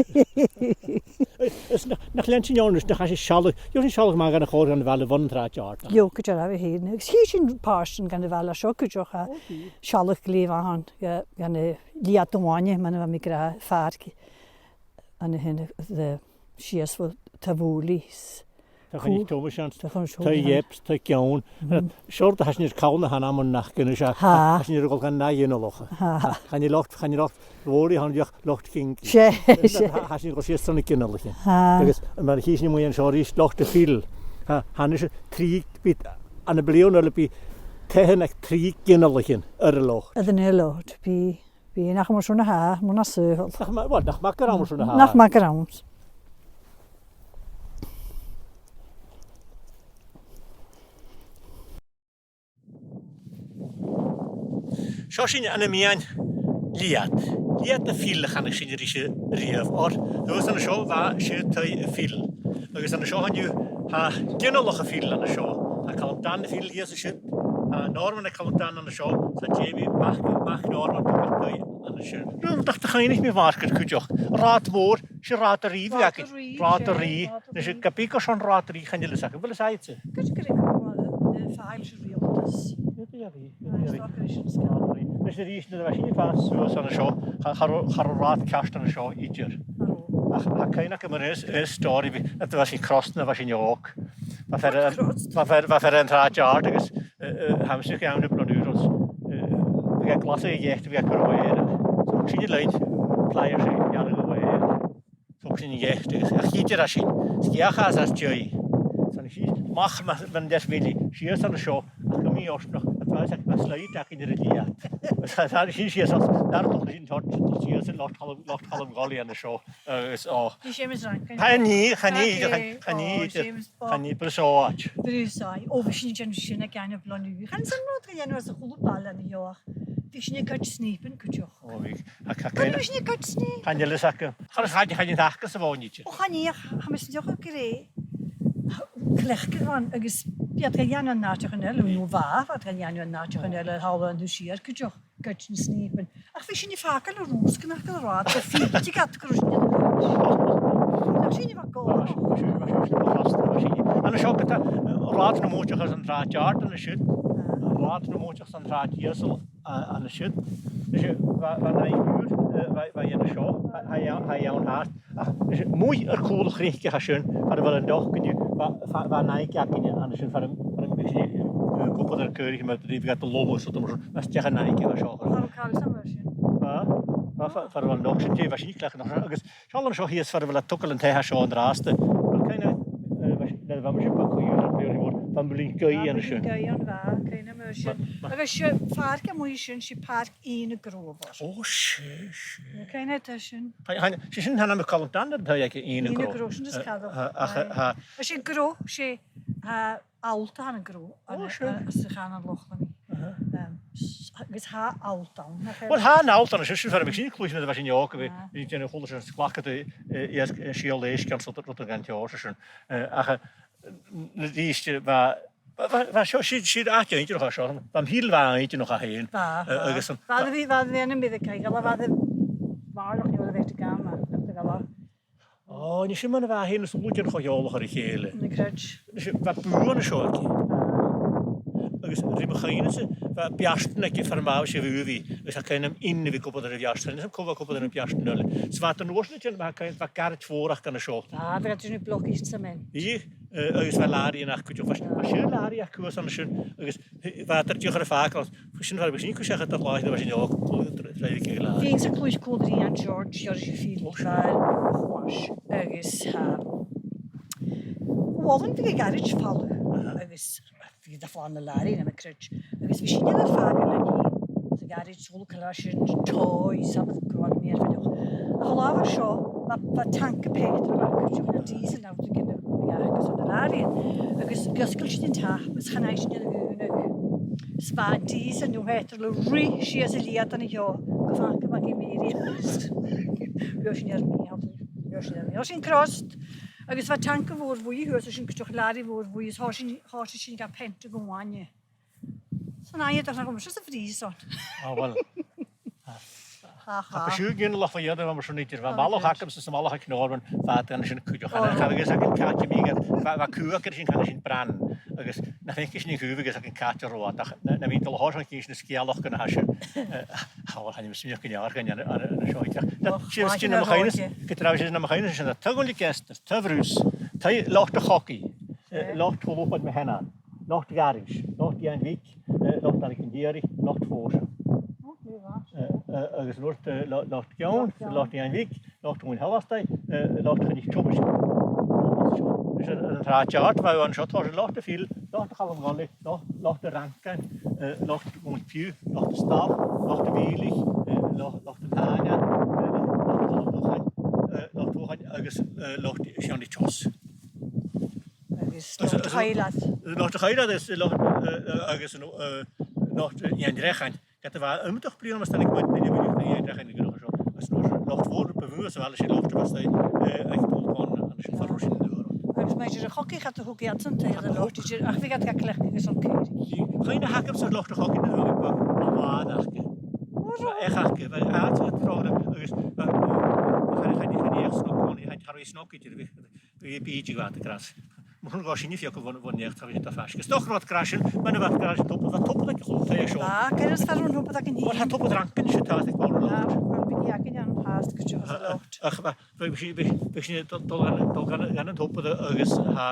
Eh, is nach, nach lean sinn ann, is nach eil sinn a' sealg, gheibh sinn sealg math dhan a' chòrr dhan a' bhaile bhon an t-sràid àrd. Gheibh, gu dearbh, tha e fhèin. Agus chì sinn pàirt dhen a' bhaile seo cuideachd, eh, sealg glè mhath ann, eh, dhan a' leathad a-mhàin, mar a bha mi ag ràdh, phàirc an sin, eh, sìos bho Taigh Mhòrlaigh. Taigh Choinnich Tòmais ann, Taigh Choinnich Tòmais ann. Taigh Eaps, Taigh Geann. Mhm. Eh, seo, tha sinn air call na h-ainmean nach gin a-nis, ach tha sinn air a dhol dhan ath ghinealach. Tha. Chan e lot, chan e lot mhòr a th' ann ach lot Cing. 'S e, 's e. Tha, tha sinn a' dol sìos tro na ginealaich. Tha. Agus mar a chì sinn a-muigh an seo a-rithist, lot a' Phil. Tha, tha a-nis trì, bidh, ann am bliadhna eile bidh taighean aig trì ginealaichean air an lot. Air an aon lot, bidh Bidh, nach mar sin a tha, mar na saoghal. Nach ma-, well, nach math gun robh mar sin a tha. Nach math gun robh. Seo sinn ann am meadhan Liath. Liath a' Phil a chanadh sinn ris a-riamh, oir shuas an seo bha siud Taigh a' Phil. Agus an seo an-diugh, tha ginealach a' Phil an seo. Tha Calum Dan a' Phil shìos an siud. Tha Norman aig Calum Dan an seo. Tha Jamie Mac, Mac Norman, tha taigh an sin. Rud nach do chuimhnich mi, Mhargaret, cuideachd. Rathad Mòr, 's e Rathad a' Rìgh a bh' againn. Rathad a' Rìgh, 's e, Rathad a' Rìgh. Rathad a' Rìgh. Nis, ge bith cò 's ann Rathad a' Rìgh, chan eil fhios agam. Cò 's gu robh, eh, fàilte sa riaghaltas? Rud a bhí, rud a bhí. Agus tá sin sgàth. Leis na rìs na bha sinn a' fàs suas an seo, cha, cha robh, cha robh rathad ceart an seo idir. Cha robh. Ach, ach cuimhne agam air aon, aon stòiridh, bha, a bha sinn crosna, bha sinn òg. Bha fear, bha fear, bha fear an t-Sràid Àrd agus, eh, eh, tha mi a' smaoineachadh ann am bliadhna ùr, eh, bha e glas a' gheata, bha e car mhaith. So, sin a leithid, players a dhearg a mhaith. Thug sinn an geata agus a' chidhe air a sin, sgiathach às, às dèidh. San a sin, a-mach mar, mar an deas mhìle, sìos an seo, ach gu mì-fhortanach, a' dol às a' slide againn air an liath. Agus tha, tha sin sìos às, dar a' dol sin, tòrr, tòrr sìos an Loch Calum, Loch Calum Gully an seo. Agus, o. Bhí Seumas Rankin. Chan e, chan e, chan e, chan e, chan e, Brusáid. Brusáid. O, bhí sinn a' dèanamh sin aig an am bliadhna ùr. Chan eil fhios agam an robh iad ga dhèanamh às a h-uile baile an-diugh. Bhí sinn a' goid snìopan cuideachd. O, bhí. Ach, ach, bhí sinn a' goid snìopan. Chan eil fhios agam. Chan eil, chan eil fhios agam sa bhòn idir. O, chan eil, ach tha mi a' smaoineachadh gur e cleachdadh a bh' ann agus bha iad ga dhèanamh an àiteachan eile, no bha, bha iad ga dhèanamh an àiteachan eile, thall an taobh siar cuideachd, goid na snìopan. Ach bha sinn a' fàgail na rùsgan aca an rathad, gu fìte gad gur e sinn a' goid. Ach sinn a bha gòrach. An seo ged a, eh, Rathad na Mòinteach às an t-Sràid Àrd an siud. Ah. Rathad na Mòinteach às an t-Sràid Ìosal. A, an siud. Is e, bha, bha naidheachd ùr, eh, bha, bha i an seo, tha, tha i, tha i ann fhathast. Ach, is e, a-muigh air cùl a' chnuic a tha sin, far a bheil an doc an-diugh, bha, bha, bha naidheachd againne an sin far am, far am biodh sinn, eh, ag obair air caoraich, mar a bhiodh iad a' lobhadh, so, mar sin, mas deach an naidheachd a tha seo. Tha càil sam mar sin. Bha, bha, fa-, far a bheil an doc sin, bha sinn a' cleachdadh an sin, agus seall an seo shìos far a bheil iad a' togail an taigh seo an-dràsta. Well, kind of, eh, bha, nuair a bha mise beag, co-dhiù, bha mi a' bruidhinn, bha mi a' bruidhinn gaoithe an sin. Bha mi a' bruidhinn gaoithe, bha, kind of mar sin. Ma-, ma- Agus 's e pàirc a-muigh sin, 's e pàirc Iain a' Ghrò a bh' ann. Ò, 's e, 's e. Kind of sin. Tha, tha, 's e sin, chan eil mi coltach an dèidh, tha, aig Iain a' Ghrò. Iain a' Ghrò, sin as coireach. Tha, tha, tha. Is e Gro, 's e, tha, allt ann an Gro, ò, an, sure, an, anns a' Chànan Lochlannach. Aha. Em, s-, agus tha allt ann, nach eil? Well, tha an allt ann, sin, sin far am biodh sinn a' cluich nuair a bha sinn òg, bha, ah, bha sinn a' dèanamh a h-uile seòrsa clachad, eh, eh, iasg, eh, sìol èisg ann, so rud a gheibheadh tu an t-seòrsa sin. Eh, ach, eh, na dìste, bha, bha, bha, bha seo, 's e, 's e àite inntinneach a tha seo, bha am Hill, bha inntinneach a tha fhèin. Bha, eh, bha. Agus an, bha, bha, bha, bha, bha, bha, bha, Ò, nì sin mar a bha e fhèin, is lùigean cho eòlach air a chèile. An e, creid. Nì sin, bha bùth an seo aige. Ah. Agus ri mo chuimhne-sa, bha beartan aige far am biodh sibh a' bhith, agus tha cuimhn' agam aon a bhith ag obair air a' bheartan, is cò bha ag obair air a' bheartan eile. Is bha iad an uair sin a' dèanamh, bha, bha garaids mhòr aca an seo. Ah, bha iad a' dèanamh blocaid samhain. Bha, eh, agus bha làraidhean aca cuideachd, bha, bha seann làraidh aca shuas an sin, agus Bha iad air dìreach air a' fàgail, sin far am biodh sinn a' cur seachad an làraidh nuair a bha sinn òg, còmhla, tro, tro, tro, tro. Bha sinn a' cluich còmhla ri Iain George, George Field, George. Bar, Chlas, agus, ha, uaireannan bhiodh an garaids falamh, aha, agus bhiodh iad a' falbh na làraidh, nam chreid, agus bha sinne air ar fàgail aige, sa gharaids, a h-uile càil a bha sin, toys, agus gu robh mi air fhaoineach. Ach an là seo, bha, bha tanca petrol aca, seo na diesel, na rudeigin a bh' aca airson na làraidhean. Agus dh'fhosgail sinn an tap, is chan fhaigheadh sinn air a dhùnadh. Is bha an diesel no petrol a' ruith sìos an leathad an seo, gu faca mi aig Mary. Bha sinn air mìle, bha sinn air mìle. Bha sinn crossed, agus bha tanca mhòr bhuidhe shuas, bha sinn cuideachd làraidh mhòr bhuidhe, is thòisich sinn, thòisich sinn ga pheantadh gu uaine. San aon dòigh, nach eil mise sa bhrìgh son. Ah, well. Ach, ach, ach, bha siud gin lach fa iad, bha mar sin idir. Bha malach agam sa, sa malach aig Norman, bha iad an sin cuideachd. Ò. Agus aig an càit a bha iad, bha, bha cù aca sin, chan e sin Bran. Agus nam faiceadh sinn an cù agus aig an càit a bha iad, ach na, nam bithinn a' dol a thòiseachadh a' cur sìos na sgeulachdan a tha sin. Eh, ah, well, chan eil mi smaoineachadh gun leòr gun an, an, an seo idir. Och, sibh, sibh nam chuimhne-sa, gu tà sibh nam chuimhne-sa, tha Taigh Ghàidhlig Astair, Taigh Bhruce, Taigh, Loch a' Chogaidh. Eh, Loch Tulip, Loch Meadhanan, Loch Ghairis, Loch Iain Bhig, eh, Loch Dòmhnaich an Dìoraidh, Loch Fòise. Ò, glè mhath. Eh, eh, agus an uair sin, eh, Lo-, Loch Gheann, Loch Iain Bhig, Loch Dhùn Alasdair, eh, Loch Choinnich Thomaisich. Is an, an t-sràid àrd, bha an seo, tha Loch a' Phil, Loch Chaluim Dhoill, Loch, Loch Rankin, eh, Loch Mhòinphiù, Loch a' Stabh, Loch a' Bhìdh, eh, Loch, Loch an Tàine, eh, Loch, Loch Chaluim Dubhthain, eh, Loch Dubhthain agus, eh, Loch Seònaidh Teòs. Agus Loch a' Choimhlid. Loch a' Choimhlid is Loch, eh, eh, agus an, eh, Loch Iain Dreachain. Ged a bha iomadach bliadhna mus tàinig muinntir a bhuineadh ri Iain Dreachain gu ruige seo. Is an uair sin Loch Mhòr bu mhotha sa bhaile, 's e Loch a' Bhàis, eh, aig Pòl Gonn, an sin far an robh sinn an uair ud. Agus maighstir a' Chogaidh, cha do thog iadsan taigh air an loch, dìreach bhiodh iad ga cleachdadh airson caoraich. Chaidh na h-agams air Loch a' Chogaidh nuair a bha mi beag, bha each aca, bha àite aca tro, agus, eh, eh, chan, chan, chan eil snog ann, chan, cha robh snog idir, bha, bha bìdeag aca, gras. Mar sin, dh'fhàs sinne fiacail bhon, bhon each, tha mi a' faicinn. Is dòcha gun robh gràs ann, mar a bha gràs an tobar, bha tobar aig a' chloinn taighe seo. Bha, chan eil fhios far an robh an tobar againn fhìn. Well, tha tobar againn, 's e, tha e aig a' bhàrr an-dràsta. Bha, bha bìdeag againn ann fhathast gu dearbh sa loch. Ach, bha, bha, bha, bha sinn a' dol, dol gun, dol gun, gun an tobar agus, tha,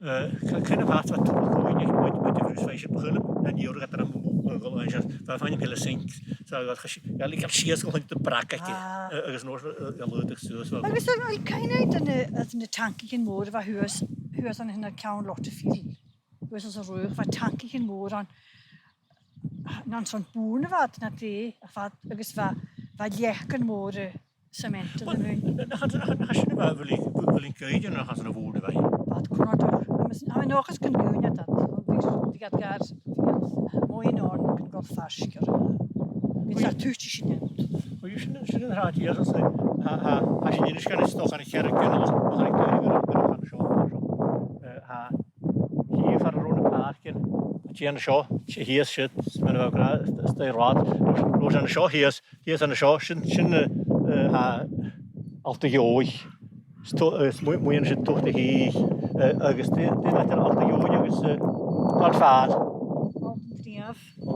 eh, chan, chan eil fhios, bha tobar còmhla ri muid, muid a' Bhruce, bha sinn a' cluinntinn nan iarraidh a' dol a-mach, eh, dol an sin, bha faighinn peile sinc, so, bha, chaidh sinn, bha, like, sìos gu chloinn de bhrag aige, ah, eh, agus an uair sin, eh, a' lùghdadh suas, bha. Agus an, an, cuimhne agad na, na tancaichean mòra a bha shuas, shuas an sin air ceann Loch a' Phil. Shuas anns an rùchd, bha tancaichean mòra ann, nan son bùrn a bha iad, na dè, a bha, agus bha, bha leacan mòra Cement a bh' ann. Na, na, na, na, na, sin a bha, bhuail i, bhuail i an caoidh, na, chan eil fhios agam an robh bùrn a bh' ann. Bha iad còmhla, tha mi an dòchas gun do dhùin iad iad. Bha iad, bha iad gar, bha iad a' mòine ann gun gabhail faisg orra. Bha iad a' tuiteam sin ann. Well, sin, sin an t-sràid a tha, tha, tha sinn a-nis gun, is dòcha, an ceathramh ginealach, tha, tha, tha, tha, tha, tha, tha, tha, far an robh na pàircean, a' tighinn an seo, 's e shìos siud, 's mar a bha mi ag ràdh, 's, 's e rathad, ro, ro an seo shìos, shìos an seo, sin, sin, eh, eh, tha, Allt a' Gheòidh. 'S tu, eh, 's mu, mu dheidhinn sin Tuath a' Chìch, eh, agus dè, dè an t-ainm air Allt a' Gheòidh agus, eh, Allt Fàil. Allt an Trìamh.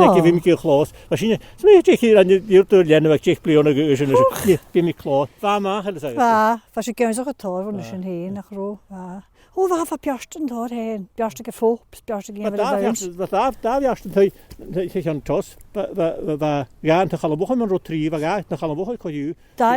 Sin aig a bhith mi a' clòs. Bha sin, 's mi a' dèanamh an iarrtas leanabh aig deich bliadhna aois, sin, sin, bha mi clòs. Bha math, a Elizabeth. Bha, bha sibh ag ionnsachadh tòrr bhon sin fhèin, nach robh? Bha. Ò, bha, bha beartan tòrr fhèin. Beartan aig a' Phop, beartan aig a' Bha dà bheartan, bha dà, dà bheartan taigh, taigh, taigh an toiseach. Bha, bha, bha, bha dhà an taigh Chaluim Bhochain mun robh trì, bha dhà an taigh Chaluim Bhochain co-dhiù. Dà,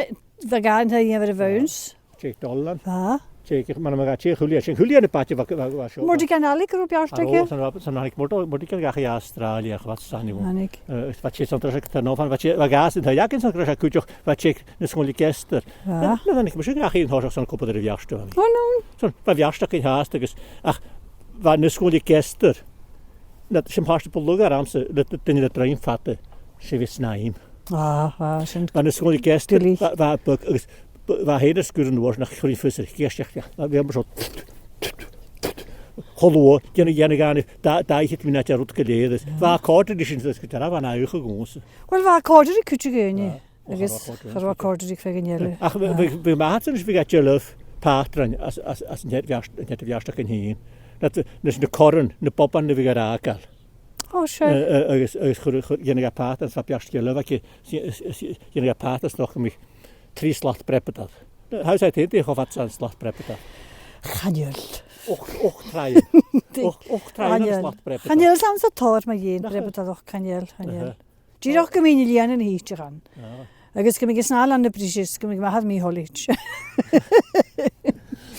bha dhà an taigh a' Bheurla Bhounds. Tè Dolan. Bha. Tè, mar a bha tè Chuilidh, sin Chuilidh na bàta bha, bha, bha seo. Murdaidh an Ailig, robh beartan aige? San, san, san, Murdaidh, Murdaidh an gach Astràilia, ach bha san. Ailig. Eh, bha tè san tras ag tan ofan, bha tè, bha gas an taigh, ag an san tras ag cuideachd, bha tè na sgoile gestar. Bha. Na, na, na, mus gach an toiseach san cupad ar a bheartan. Ò, no. San, bha beartan agus, ach, bha na sgoile gestar. Na, sin pàirt bu lugha ormsa, le, le, duine le droim fada, 's e bhith snaidhm. Ah, ah, sin. Bha na sgoile gestar, duilich. Bha, bha, bha, agus bha, bha fhèin a' sgur an uair nach chuirinn fios air, cheist, cheist, cheist. Bha, bha mar seo. Cho luath, dèanamh, dèanamh gan, dà, dà fhichead mionaid air rud gu lèir. Bha còrdair sin, 's gu dearbh, bha na ucha gùnsa. Well, bha còrdair cuideachd ann. Agus cha robh còrdair aig feadhainn eile. Ach bha, bha, bha m' athair-san is bhiodh e a' dèiligeadh pàtran às, às, às an t-seann bheart-, an t-seann bheartach againn fhìn. Na, na, na corran, na boban a bhiodh air fhàgail. Ò, sure. Eh, eh, agus, agus chuir, chuir, dhèanadh e pàtran, 's bha beart de lobh aige, s-, s-, s-, dhèanadh e pàtran, 's nochd mi trì slat breabadair. How is that, dè cho fad 's an slat breabadair? Chan eil. Och, och, tràighean. Och, och, tràighean an slat breabadair. Chan eil, 's ann sa tòrr mu dheidhinn breabadair, och, chan eil, chan eil. Dìreach gum bi na lìonan a' tuiteam. Ah. Agus gum bi an snàth ann na briseis, gum bi m' athair mì-thoilichte.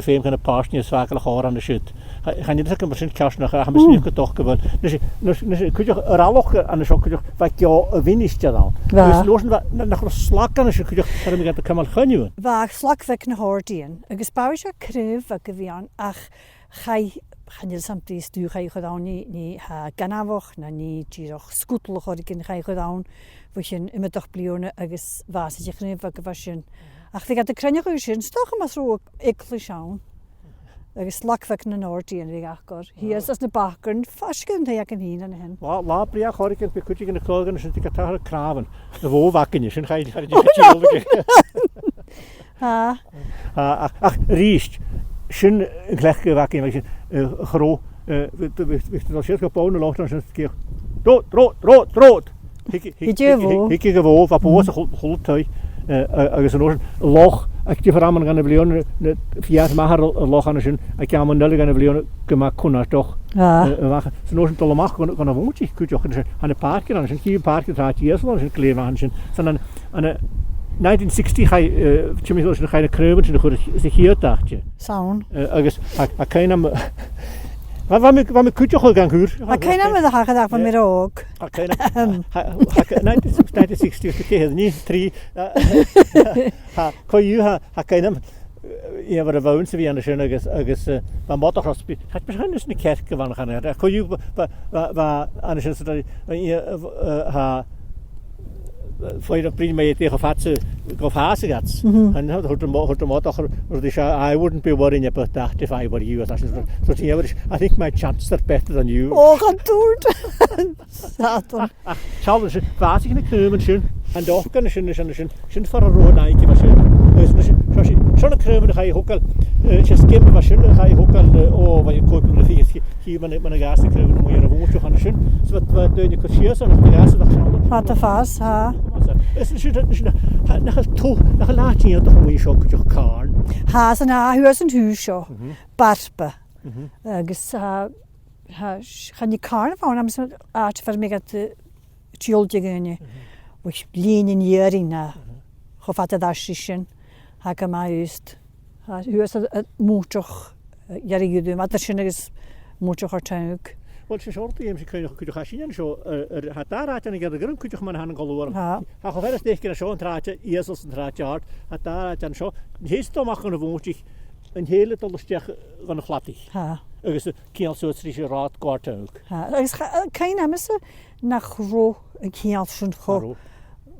na fèidh, gun a pàirt nì is fàgail a chòir an siud. Cha-, chan eil fhios agam mar sin ceart nach, ach tha mi a' smaoineachadh gun do, nise, nise, nise, cuideachd, air an lochan an seo cuideachd, bha geò a' mhinisteir ann. Bha. Agus an uair sin bha, na, nach robh slag an sin cuideachd, air am biodh iad a' cumail choinneamhan. Bha slag bheag na h-òrdaighean, agus b' àbhaist air craobh bheag a bhith ann, ach chaidh, chan eil fhios agam dè an stuth a chaidh a chur ann, nì, nì, tha, gainmheach, no nì dìreach sgudal air choreigin a chaidh a chur ann, bho chionn iomadach bliadhna agus bhàsaich a' chraobh bheag a bha sin. Ach bhiodh iad a' cruinneachadh sin, 's dòcha mus robh eaglais ann. Agus slag bheag nan òrdaighean a bhiodh aca. Shìos anns na bacairean, faisg air an taigh againn fhìn an sin. Latha, latha brèagha air choreigin, bidh cuid de na clògan sin a' tighinn a thaobh na cnàmhan. A' bhò bheag an sin, chaidh, chaidh, chaidh. Tha. Ach, ach, a-rithist, sin an cleachdadh a bh' againn, bha sin, eh, a' chrodh, eh, bhiodh, bhiodh, bhiodh tu a' dol sìos gu bonn an loch an sin, sgèith, trod, trod, trod, trod! Thigeadh, thigeadh, thigeadh a' bhò. Thigeadh a' bhò, bha bò anns a h-uile, h-uile taigh, eh, a-, agus an uair sin, an loch, aig diofar amannan dhen bhliadhna, na, na figheadh a-mach air an loch an sin, aig amannan eile dhen bhliadhna, gu math cunnartach. Ah. Eh, a-mach, 's an uair sin a' dol a-mach gun, gun a' mhòintich cuideachd an sin, tha na pàircean an sin, chì thu pàirc an t-Sràid Ìosal an sin, glè mhath an sin. 'S ann an, ann an nineteen sixty, chaidh, eh, timcheall an sin, chaidh na craobhan sin a chur sa chiad àite. 'S ann. Eh, agus tha, tha cuimhn' agam, bha, bha mi, bha mi cuideachd gan cur. Tha cuimhn' agam air a' chàch, ach bha mi ro òg. Tha cuimhn' agam, tha, tha, nineteen sixty, nineteen sixty, is ceithir, nì, trì, eh, tha, co-dhiù, tha, tha cuimhn' agam, eh, you know, bha a' bhonn sa bhith an sin agus, agus, eh, bha am bodach ro sp-, cha b' e sin na cearc a bh' ann, chan eil, co-dhiù, bha, bha, bha, bha an sin sa, eh, eh, tha, eh, feumaidh bruidhinn mu dheidhinn cho fad 's a, cho fad 's a ghabhas. Mhm. An, thuirt am bo-, thuirt am bodach, thuirt e, "I wouldn't be worrying about that if I were you." Tha sin, so, so, you know, "I think my chances are better than you." Ò, chan tuirt. Satan. Ach, ach, seall an sin, bhàsaich na cnaoman sin, an doc an sin, an sin, an sin, sin far an robh an naidheachd a bha sin. Agus an sin, seo sin, seo na cnaoman a chaidh a thogail, eh, 's e sgeama a bha sin a chaidh a thogail, eh, o, bha e còig bliadhna fichead, fichead, mun a, mun a dh'fhàs na cnaoman a-muigh air a' mhòintich an sin. So bha, bha daoine a' cur sìos ann, bha e às a bha seall. Tha, tha fhios, tha. Is an sin, an sin, tha, nach eil tu-, nach eil àite iongantach a-muigh seo cuideachd, càrn. Tha, 's ann a, shuas an taobh seo, Mhm. Barpa. Mhm. Agus, tha, tha, chan e càrn a bh' ann, ach 's ann àite far am biodh iad, eh, a' tiodhlacadh dhaoine, Mhm. bho linn an iarainn, Mhm. cho fada air ais ri sin, tha e gu math aost. Tha, shuas a, a' mhòintich, eh, Dhearg Ùr, ma tha sin agus mòintich Àird Thainge. Uill, 's e seòrsa de dh'fheum sin cuideachd, cuideachd, tha sin an seo, eh, eh, tha dà rathad ann an Gearraidh Gorm cuideachd mar a th' ann an Gobha Luain. Tha. Tha, cho furasta fhaicinn an seo an t-Sràid Ìosal 's an t-Sràid Àrd, tha dà rathad an seo. An tèid thu a-mach dhan a' mhòintich, an tèid thu a-steach dhan a' chladaich. Tha. Agus, eh, ceangal suas ris an rathad gu Àird Thainge. Tha, agus cha-, eh, cuimhn' agamsa nach robh an ceangal sin cho Cha robh.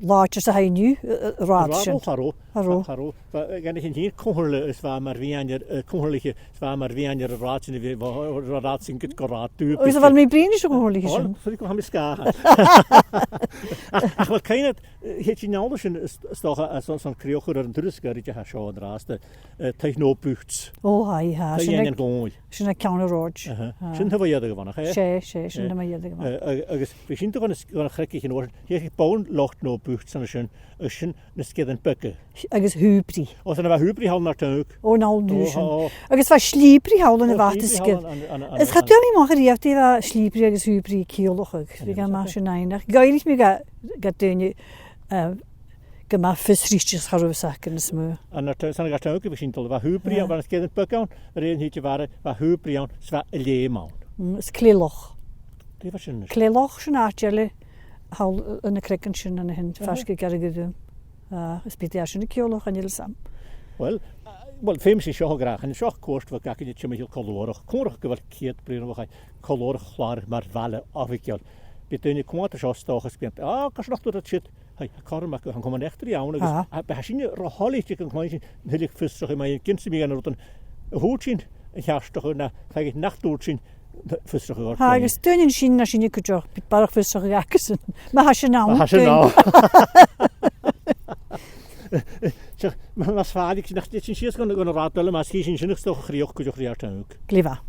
làidir 's a tha e an-diugh, eh, eh, an rathad sin. Cha robh, cha robh. Cha robh. Cha robh. Bha, eh, gun a chionn, Comhairle is bha mar mheadhanair, eh, Comhairliche is bha mar mheadhanair an rathad sin, a bhith, bha, an rathad sin gu, gu Rathad Dubh. Agus a bheil mi a' bruidhinn ris a' Chomhairliche sin? Ò, sorry, gu bheil mi sgàth. Ach, ach, uill, cuimhn' Thèid sinn a-null an sin, is, is dòcha, airson, airson crìoch a chur air an turas goirid a tha seo an-dràsta, eh, Taigh Noah Boots. Ò, tha, tha. Taigh Iain an Ghobhainn. Sin aig ceann an rathaid. Aha. Tha. Sin taobh a dheireadh a bh' ann, nach e? 'S e, 's e, sin taobh a dheireadh a bh' ann. Eh, ag-, agus bhiodh sinn a' dol gu na s-, gu na creagan a-rithist, thèid sinn a-null an Noah Boots an sin, agus sin na sgìrean beaga. Agus Hoobraigh. Ò, 's ann a bha Hoobraigh thall an Artaig. Ò, an-uiridh. Ò, sin. Ò. Agus bha Slìobraigh thall an... Ò, bha Slìobraigh thall an, an, an, is cha... an, tuigidh mi riamh dè bha Slìobraigh agus Hoobraigh a' ciallachadh. An... Bha e math sin fhaighneachd. Dh'fhairich mi dha, dha daoine, eh, gu math fiosraichte 's cha robh fhios aca nas motha. An Artaig, 's ann an Artaig a bha sinn a' dol, bha Hoobraigh, yeah, bha na sgìrean beaga ann, a rèir an tìde a bha, bha Hoobraigh ann, 's bha a' Leum ann. Mm, is Cleith Loch. Dè bha sin? Cleith Loch, sin àite eile thall, eh, na creagan sin an sin, aha, faisg air Gearraidh Dhùn. Ah, is bidh e sin a' ciallachadh, chan eil fhios agam. Well, ah, well, feumaidh sinn seo a ghràdh, chan eil seo cuairt bheag againne timcheall Col Uarach. Còmhla ri ceud bliadhna bho chaidh Col Uarach a chlàradh mar bhaile oifigeil. Bidh daoine a' coimhead air seo 's dòcha is bidh iad, ah, carson nach tuirt iad siud, tha, tha cothrom aca, tha an Comann Eachdraidh ann, agus, ah, tha, tha sinne ro thoilichte gun cluinn sinn na tuilleadh fiosrachaidh, ma tha iomadh duine a' dèanamh rudan a thuirt sinn a cheartachadh, no, tha, nach tuirt sinn fiosrachadh orra. Tha, agus daoine an sin, na sinne cuideachd, bidh barrachd fiosrachaidh acasan. Ma tha sin ann. Ma tha sin ann. Seadh, ma, mas fheàrr leibh sin, nach tèid sinn sìos gun, gun an rathad eile, ma chì sinn sin, is dòcha a' chrìoch cuideachd ri Artaig. Glè mhath.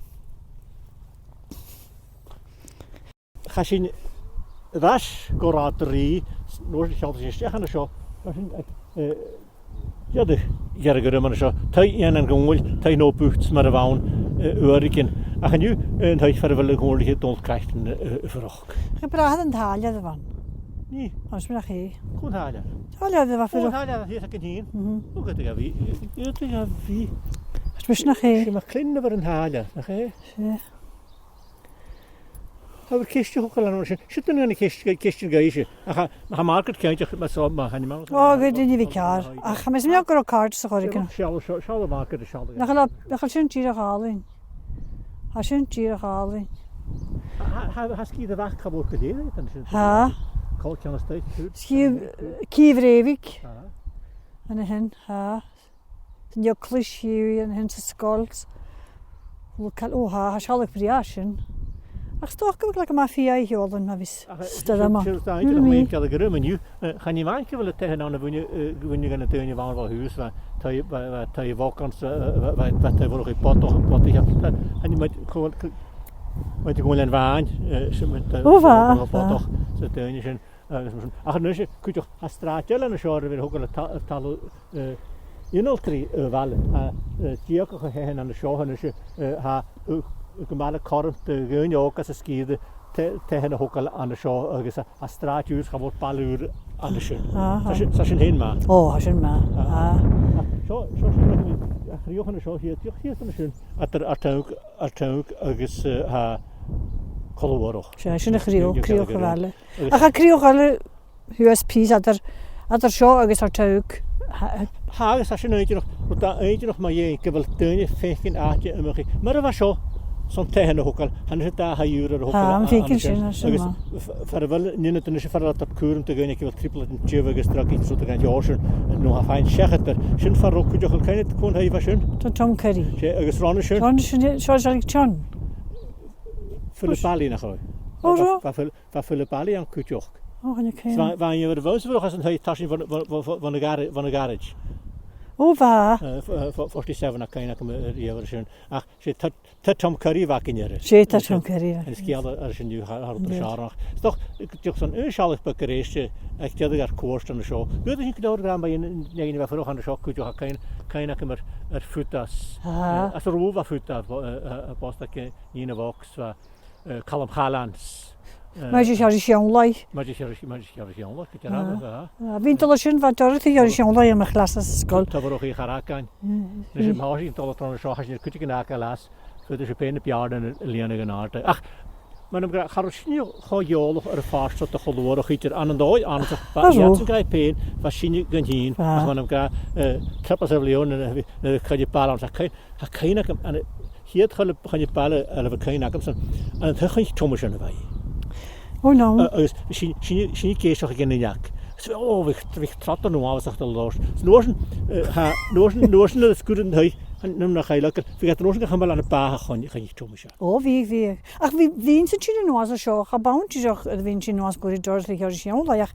Chaidh sinn air ais gu Rathad a Rìgh, an uair sin sheall sinn a-steach an seo, mar sin, eh, Dè an t-ainm a bh' air an seo? Taigh Iain an Ghobhainn, Taigh Noah Boots mar a bh' ann, eh, uaireigin. Ach an-diugh, eh, an taigh far a bheil an Comhairliche Dòmhnall Craicleann, eh, eh, a' fuireach. Cha b' e brath an tàillear a bh' ann. Nì. Tha mi a' smaoineachadh. Cò an tàillear? Tàillear a bha... Cò an fuireach? Tàillear a bh' ann? Mhm. Ò, ged a bha, ged a bha. Tha mi a' smaoineachadh. 'S e MacLean a bh' air an tàillear, nach e? 'S e. Tha ceist a' togail an sin. Siud an aon cheist, ceist a th' againn. Ach tha, tha Margaret cinnteach, mas e, ma tha i ann. Ò, gu dearbh, bha i ceàrr. Ach tha mi a' smaoineachadh gun robh càirdeas a' chòrr aig an... Seall, seall, seall Margaret, seall. Nach eil, nach eil sin dìreach àlainn. Tha sin dìreach àlainn. Tha, tha, tha sgìre a' Bhac gu leòr an sin. Tha. Còig ceann a-staigh. Sgìre, Cìll Bhrèibhig. Tha. An sin, tha. San eaglais, an sin san sgoil. Ò, tha, tha sealladh brèagha sin. Ach 's dòcha gu bheil e gu math fiadhaich a' tighinn ma bhios stoirm ann. Ach, eh, sin, sin, sin, sin, mm, cead gu robh mi an-diugh, eh, chan eil mi cinnteach gu bheil an taigh ann a bhuineadh, eh, bhuineadh dha na daoine a bha ann bho thùs, bha taigh, bha, bha taigh a' bhogain 's, eh, bha, bha, bha taigh a' bhuachaille bodach, bodach, chan eil mi cinnteach, chan eil mi cinnteach gu bheil e ann, eh, sin, bha taigh... Ò, bha, bha. Bodach, 's na daoine sin. Agus mar sin, ach a-nis, cuideachd, tha sràid eile an seo air a bhith a' togail air ta-, air talamh, eh, ionaltraidh, eh, a' bhaile, tha, eh, deugaire de thaighean an seo a-nis, eh, tha, eh, gu math cothrom do dhaoine òga às an sgìre ta-, taighean a thogail an seo, agus tha, tha sràid ùr, cha mhòr baile ùr an sin. Ah, tha sin, tha sin fhèin math. Ò, tha sin math. Ah. Ah. Ach seo, seo, seo, a' chrìoch an seo, thìde, thìde an sin, eadar, eadar Artaig, Artaig agus, eh, tha Col Uarach. Sin, sin a' chrìoch, crìoch a' bhaile. Agus ach tha crìoch eile shuas pìos eadar, eadar seo agus Artaig. Tha, tha, agus tha sin inntinneach, rud inntinneach mu dheidhinn gu bheil daoine a' faicinn àite iomchaidh. Mar a bha seo, son taighean a thogail, chan e dà thaigh ùr a thogail. Tha, tha mi a' faicinn sin, sin. Agus f-, far a bheil, nì na daoine sin far a bheil iad cùram do dhaoine aig a bheil trioblaid an tiugh agus dragaid 's rudan dhen t-seòrsa sin, no tha faighinn seachad air. Sin far an robh cuideachd, cuin a tha, cò an taigh a bha sin? Tha Tom Curry. 'S e, agus roimhe sin? Roimhe sin, seo, seo, John. Philip Bally, nach robh? Ò, robh? Bha, bha Phil-, bha Philip Bally ann cuideachd. Ò, chan eil cuimhne. Bha, bha e air a bhith a' fuireach às an taigh tarsainn bhon, bhon, bhon, bhon, bhon a' gharaids. Ò, bha. Eh, f-, eh, f-, forty-seven, tha cuimhne agam air, air a bhith sin. Ach 's e T-, T-, Tom Curry a bh' againn air. 'S e T-, Tom Curry a bh' againn. An sgeul air sin an-diugh, tha, tha rud an seòrsa sin. 'S dòcha, dìreach son aon sealladh beag a-rithist, eh, aig deireadh ar cuairt an seo. Dh'fhaodadh sinn gu leòr a ràdh mu dheidhinn, dheidhinn a bhith a' fuireach an seo cuideachd, tha cuimhne, cuimhne agam air, air Futa 's, ah, eh, às an robh Futa, eh, eh, eh, post aig, eh, Nina Bhoggs, bha, eh, Calum Challans. Eh, Maidsearan Sheònlaigh. Maidsearan Sheònlaigh, Maidsearan Sheònlaigh, gu dearbh, ah. Ah, bha mi a' dol an sin, bha Dorothy Sheònlaigh anns mo chlas san sgoil. Tabharach i charagan. Mm. Nis, ma tha sinn a' dol tron an seo, tha sinn air cuideigin a fhàgail às, faodaidh sibh fhèin na beàrnan a lìonadh an-àirde. Ach, mar a bha mi ag ràdh, cha robh sinne cho eòlach air a' phàirt seo de Chol Uarach idir, ann an dòigh, ann an... Cha robh. Bha sinne gun tìr, ach mar a bha mi ag ràdh, eh, trip às a' bhliadhna, na, na, na coille baile ann, tha cuimhne, tha cuimhne agam, an, a' chiad choille, choille baile a bha cuimhne agamsa, an taigh Choinnich Thomasain a bha i. Ò, no. A-, agus sinn, sinn, sinn ag èisteachd ri an uinneag. 'S, ò, bha, bha trod uabhasach dha làimh. 'S an uair sin, eh, tha, an uair sin, an uair sin, nuair a sguir an taigh, chan eil mi a' creidsinn, bha iad an uair sin ga chumail ann am bàtha Choinn-, Choinnich Thomasain. Ò, bha, bha. Ach bha, bha mise a' tighinn a-nuas an seo, cha b' ann dìreach a bha mi a' tighinn a-nuas gu Dòmhnall Mhic Sheònlaigh, ach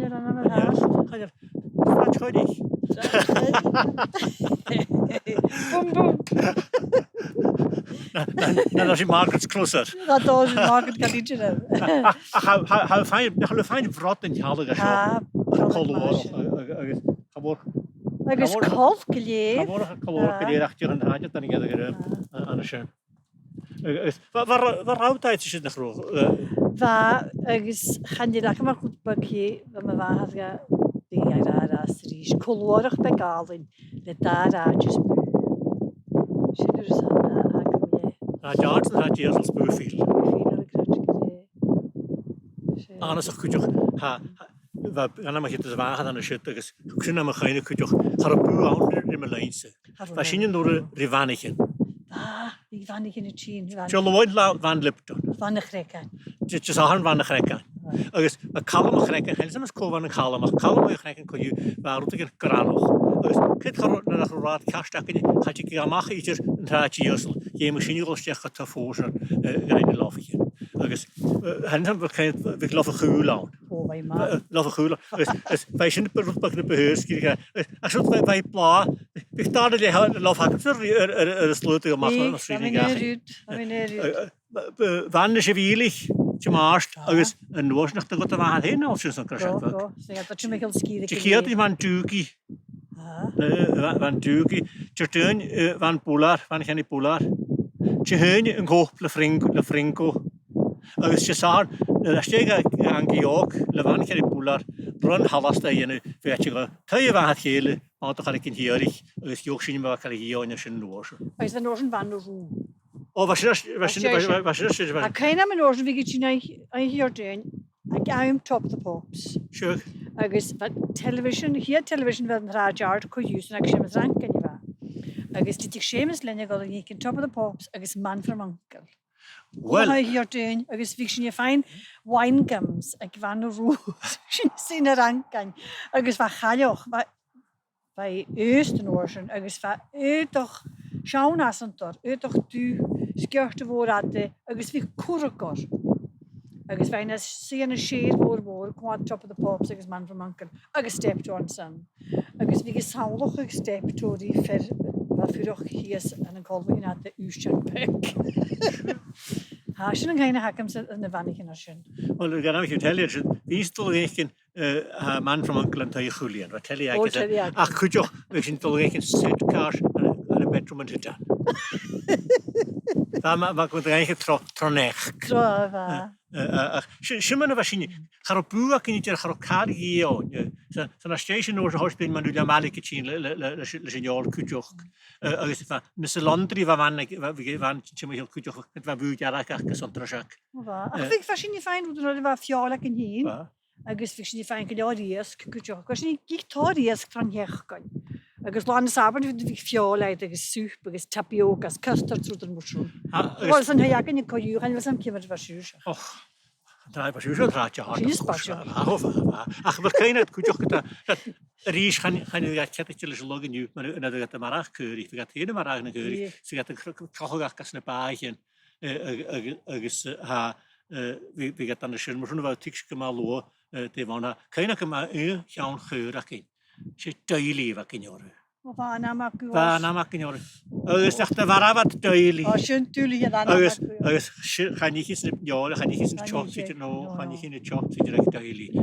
Chan eil ann a-mhàin. Chan eil. Chan eil. Sràid Choirich. Bum, bum. Na, na, na, na, sin Margaret's Cloister. Tha, tha, sin Margaret Cathedral. Ach, ach, tha, tha, tha fèin, tha fèin bhrot an teaghlach seo. Tha, colmar, colmar, sin. Agus, agus, tha mòr, agus tha mòr, col gu lèir. Tha mòr colmar gu lèir ach dìreach an t-àite, tha an geadach air, a, an sin. Agus bha, bha, bha rud eile sin, nach robh, eh? Bha, agus chan eil agam ach rud beag, bha mo mhàthair ga, bha i ag ràdh às a-rithist, colmar beag àlainn le dà rathad is bùth. Sin an rud a th' agam dheth. Tha George an tha Diesel Spoofield. Spoofield, a' creidsinn gu dè. Sin. Annasach cuideachd, tha, tha, bha, bha, nam chuimhne, a' bhàthadh an siud agus thug sin nam chuimhne cuideachd, cha robh bùth ann ri, ri mo leithid-sa. Bha sin an uair ri bhanaichean. Bha, bha banaichean a' tighinn, bha. Seo, le bhith le bhan Lipton. Bhan a' Chreagáin. Dè, dè seòrsa bhan a' Chreagáin. Right. Agus bha Calum a' Chreagáin, chan eil fhios agam cò bh' ann an Calum, ach Calum a' Chreagáin co-dhiù, bha rudeigin granach. Agus ged nach robh, nach robh rathad ceart againne, chaidh a-mach idir an t-sràid Diesel, dh'fheumadh sinne a dhol a-steach gu taigh Phòsan, eh, gu na lofaichean. Agus, eh, chan eil fhios agam, bha, bha lofa chaol ann. Ò, bha math. Eh, lofa chaol. Agus, agus bha sin rud beag na bu shàsta, eh, ach siud bha, bha e blàth, bha dà no leth lofa aca air, air, air, air an t-sluagh a-mach. Bha, bha mi an aon rud, bha mi an aon rud. Eh, eh, bha, bha, bha Anna Sibhìlich, Dimàirt, agus an uair sin nach do ghabh a' bhàthadh fhèin, an sin san creiseag. Go, go. Sin, tha tu a' micheal sgìre. Diciadain bhan Dùgaidh. Ah. Eh, bha, bhan Dùgaidh. Diardaoin, eh, bhan Bhullar, bhan Cheannaidh Bhullar. Dihaoine an Copa le Fringo, le Fringo. Agus Disathairne, eh, às dèidh dha, dhan ghiog, le bhan Cheannaidh Bhullar, run Halasta a dhèanamh, bha iad a' dol taigh a' bhàthadh chèile, bhon taigh aig an t-sìthearachd, agus ghiog sinn, bha càil a dhìth oirnn an sin an uair sin. Agus an uair sin bha na rùth. Ò, bha sin, bha sin, bha sin, bha sin, bha sin. Tha cuimhne agam an uair sin bhiodh iad a' tighinn a, a Dhiardaoin, aig àm Top of the Pops. Sure. Agus bha television, a' chiad television a bh' ann an t-Sràid Àrd co-dhiù, 's ann aig Seumas Rankin a bha. Agus dh'fhaodadh Seumas leinne a dhol a dh'fhaicinn Top of the Pops agus Man from Uncle. Well. Bha e a' Dhiardaoin, agus bhiodh sinn a' faighinn wine gums aig bhan na rùth. Sin, sin a' Rankin. Agus bha a' chailleach, bha, bha i aosta an uair sin, agus bha aodach, seann fhasant oirre, aodach dubh, sgiorta mhòr fhada, agus bhiodh currac oirre. Agus bha i na suidhe ann an sèithear mhòr mhòr, a' coimhead Top of the Pops agus Man from Uncle, agus Steptoe an sin. Agus bhiodh i a' samhlachadh Steptoe ri fear a bha a' fuireach shìos ann an colbhaichean fhada, ùisdean beag. Tha sin an cuimhne a th' agamsa na bhanaichean air sin. Well, gun am faic sinn telly air sin, bha sinn a' dol a dh'fhaicinn, eh, tha Man from Uncle an taigh a' Chuilithinn, bha telly aca. Ò, telly aca. Ach cuideachd, bha sinn a' dol a dh'fhaicinn sidecars ann an, ann am bedroom an t-sidean. Bha, bha, bha, bha, bha, tro, tro neach. Tro, bha. Eh, eh, eh, ach si-, sin mar a bha sinne, cha robh bùth againn idir, cha robh càil a dhìth oirnn, eh, 's ann, 's ann às dèidh sin an uair sin thòisich mi a' dèanamh madainn a' tighinn le, le, le, leis, leis an fheòil cuideachd. Eh, agus bha, anns an Laundry bha bhan aig, bha, bha bhan timcheall cuideachd, bha bùth dearg aca san t-sràid. Bha. Ach bhiodh, bha sinne a' faighinn rud an uair a bha feòil againn fhìn. Bha. Agus bhiodh sinne a' faighinn gu leòr iasg cuideachd. Bha sinne a' toirt iasg tron t-seachdain. Agus Latha na Sàbaid bhiodh feòil agad agus soup agus tapioca agus custard, rudan mar sin. Ah, agus bha sin a' tighinn againn co-dhiù, chan eil fhios agam ciamar a bha siud. Och. Tràth, bha sibhse tràth, tràth, Sin is tràth, bha seo. Bha, bha, bha. Ach bha cuimhne agad cuideachd, a-rithist, chan, chan eil iad ceadaichte leis an log an-diugh, mar a bha iad a' marbhadh caoraich, bha iad fhèin a' marbhadh na caoraich, Aye. 's bha iad a' cr-, cr-, crochadh anns na bàthaichean, eh, ag-, ag-, agus, eh, tha, eh, bha, bha iad ann an sin, mar sin bha tuigse gu math luath, eh, dè bh' ann. Cuimhne agam aon cheann chaora againn, 's e doiliche a bh' againn oirre. Ò, bha an t-àm aca. Bha an t-àm againn oirre. Agus nach do mharbh iad doiliche. Ò, sin doiliche a bh' ann. Agus, agus si-, chan fhaiceadh sinn an doiliche, chan fhaiceadh sinn an teocht idir, no, chan fhaiceadh sinn an teocht idir aig doiliche.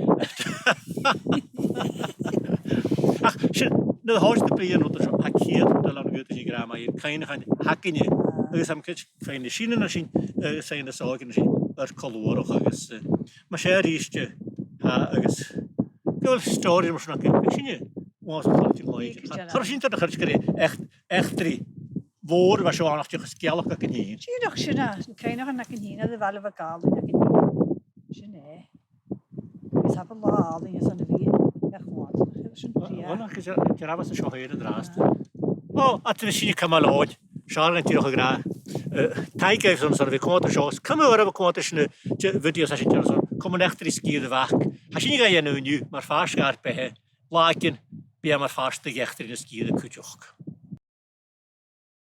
Ach sin, nuair a thòisich tu a' bruidhinn air an rud seo, tha ceud rud eile ann a dh'fhaodadh sinn a ràdh mu dheidhinn cuimhneachan againne, agus tha mi a' creidsinn gum faigh na seann daoine an sin, agus faigh na sòilearan an sin, air co-luathradh agus, eh, mas e a-rithist, eh, tha, agus, gu bheil stòiridhean mar sin againn, bidh sinne, uabhasach toilichte leotha. Bidh, gu dearbh. Chuir sinn tar a chuir sinn gu each-, eachdraidh mhòr a bha seo ann ach dìreach sgeulachd againn fhìn. Dìreach sin, eh, na cuimhneachain againn fhìn, air a' bhaile bheag àlainn againn fhìn. Sin e. Agus tha e latha àlainn airson a bhith a' coimhead, sin e. Uill, ach gu dearbh, gu dearbh, 's e seo fhèin an-dràsta. Ò, a tha sinn a' cumail òl. Seall, an tìr a ràdh, eh, taing dhuibh airson a bhith a' coimhead an seo. Cumaibh oirbh a' coimhead na, de, videos a tha sinn a' dèanamh airson Comann Eachdraidh Sgìre a' Bhac. Tha sinn ga dhèanamh an-diugh mar phàirt de ar beatha. Làithean, bidh e mar phàirt de dh'eachdraidh na sgìre cuideachd.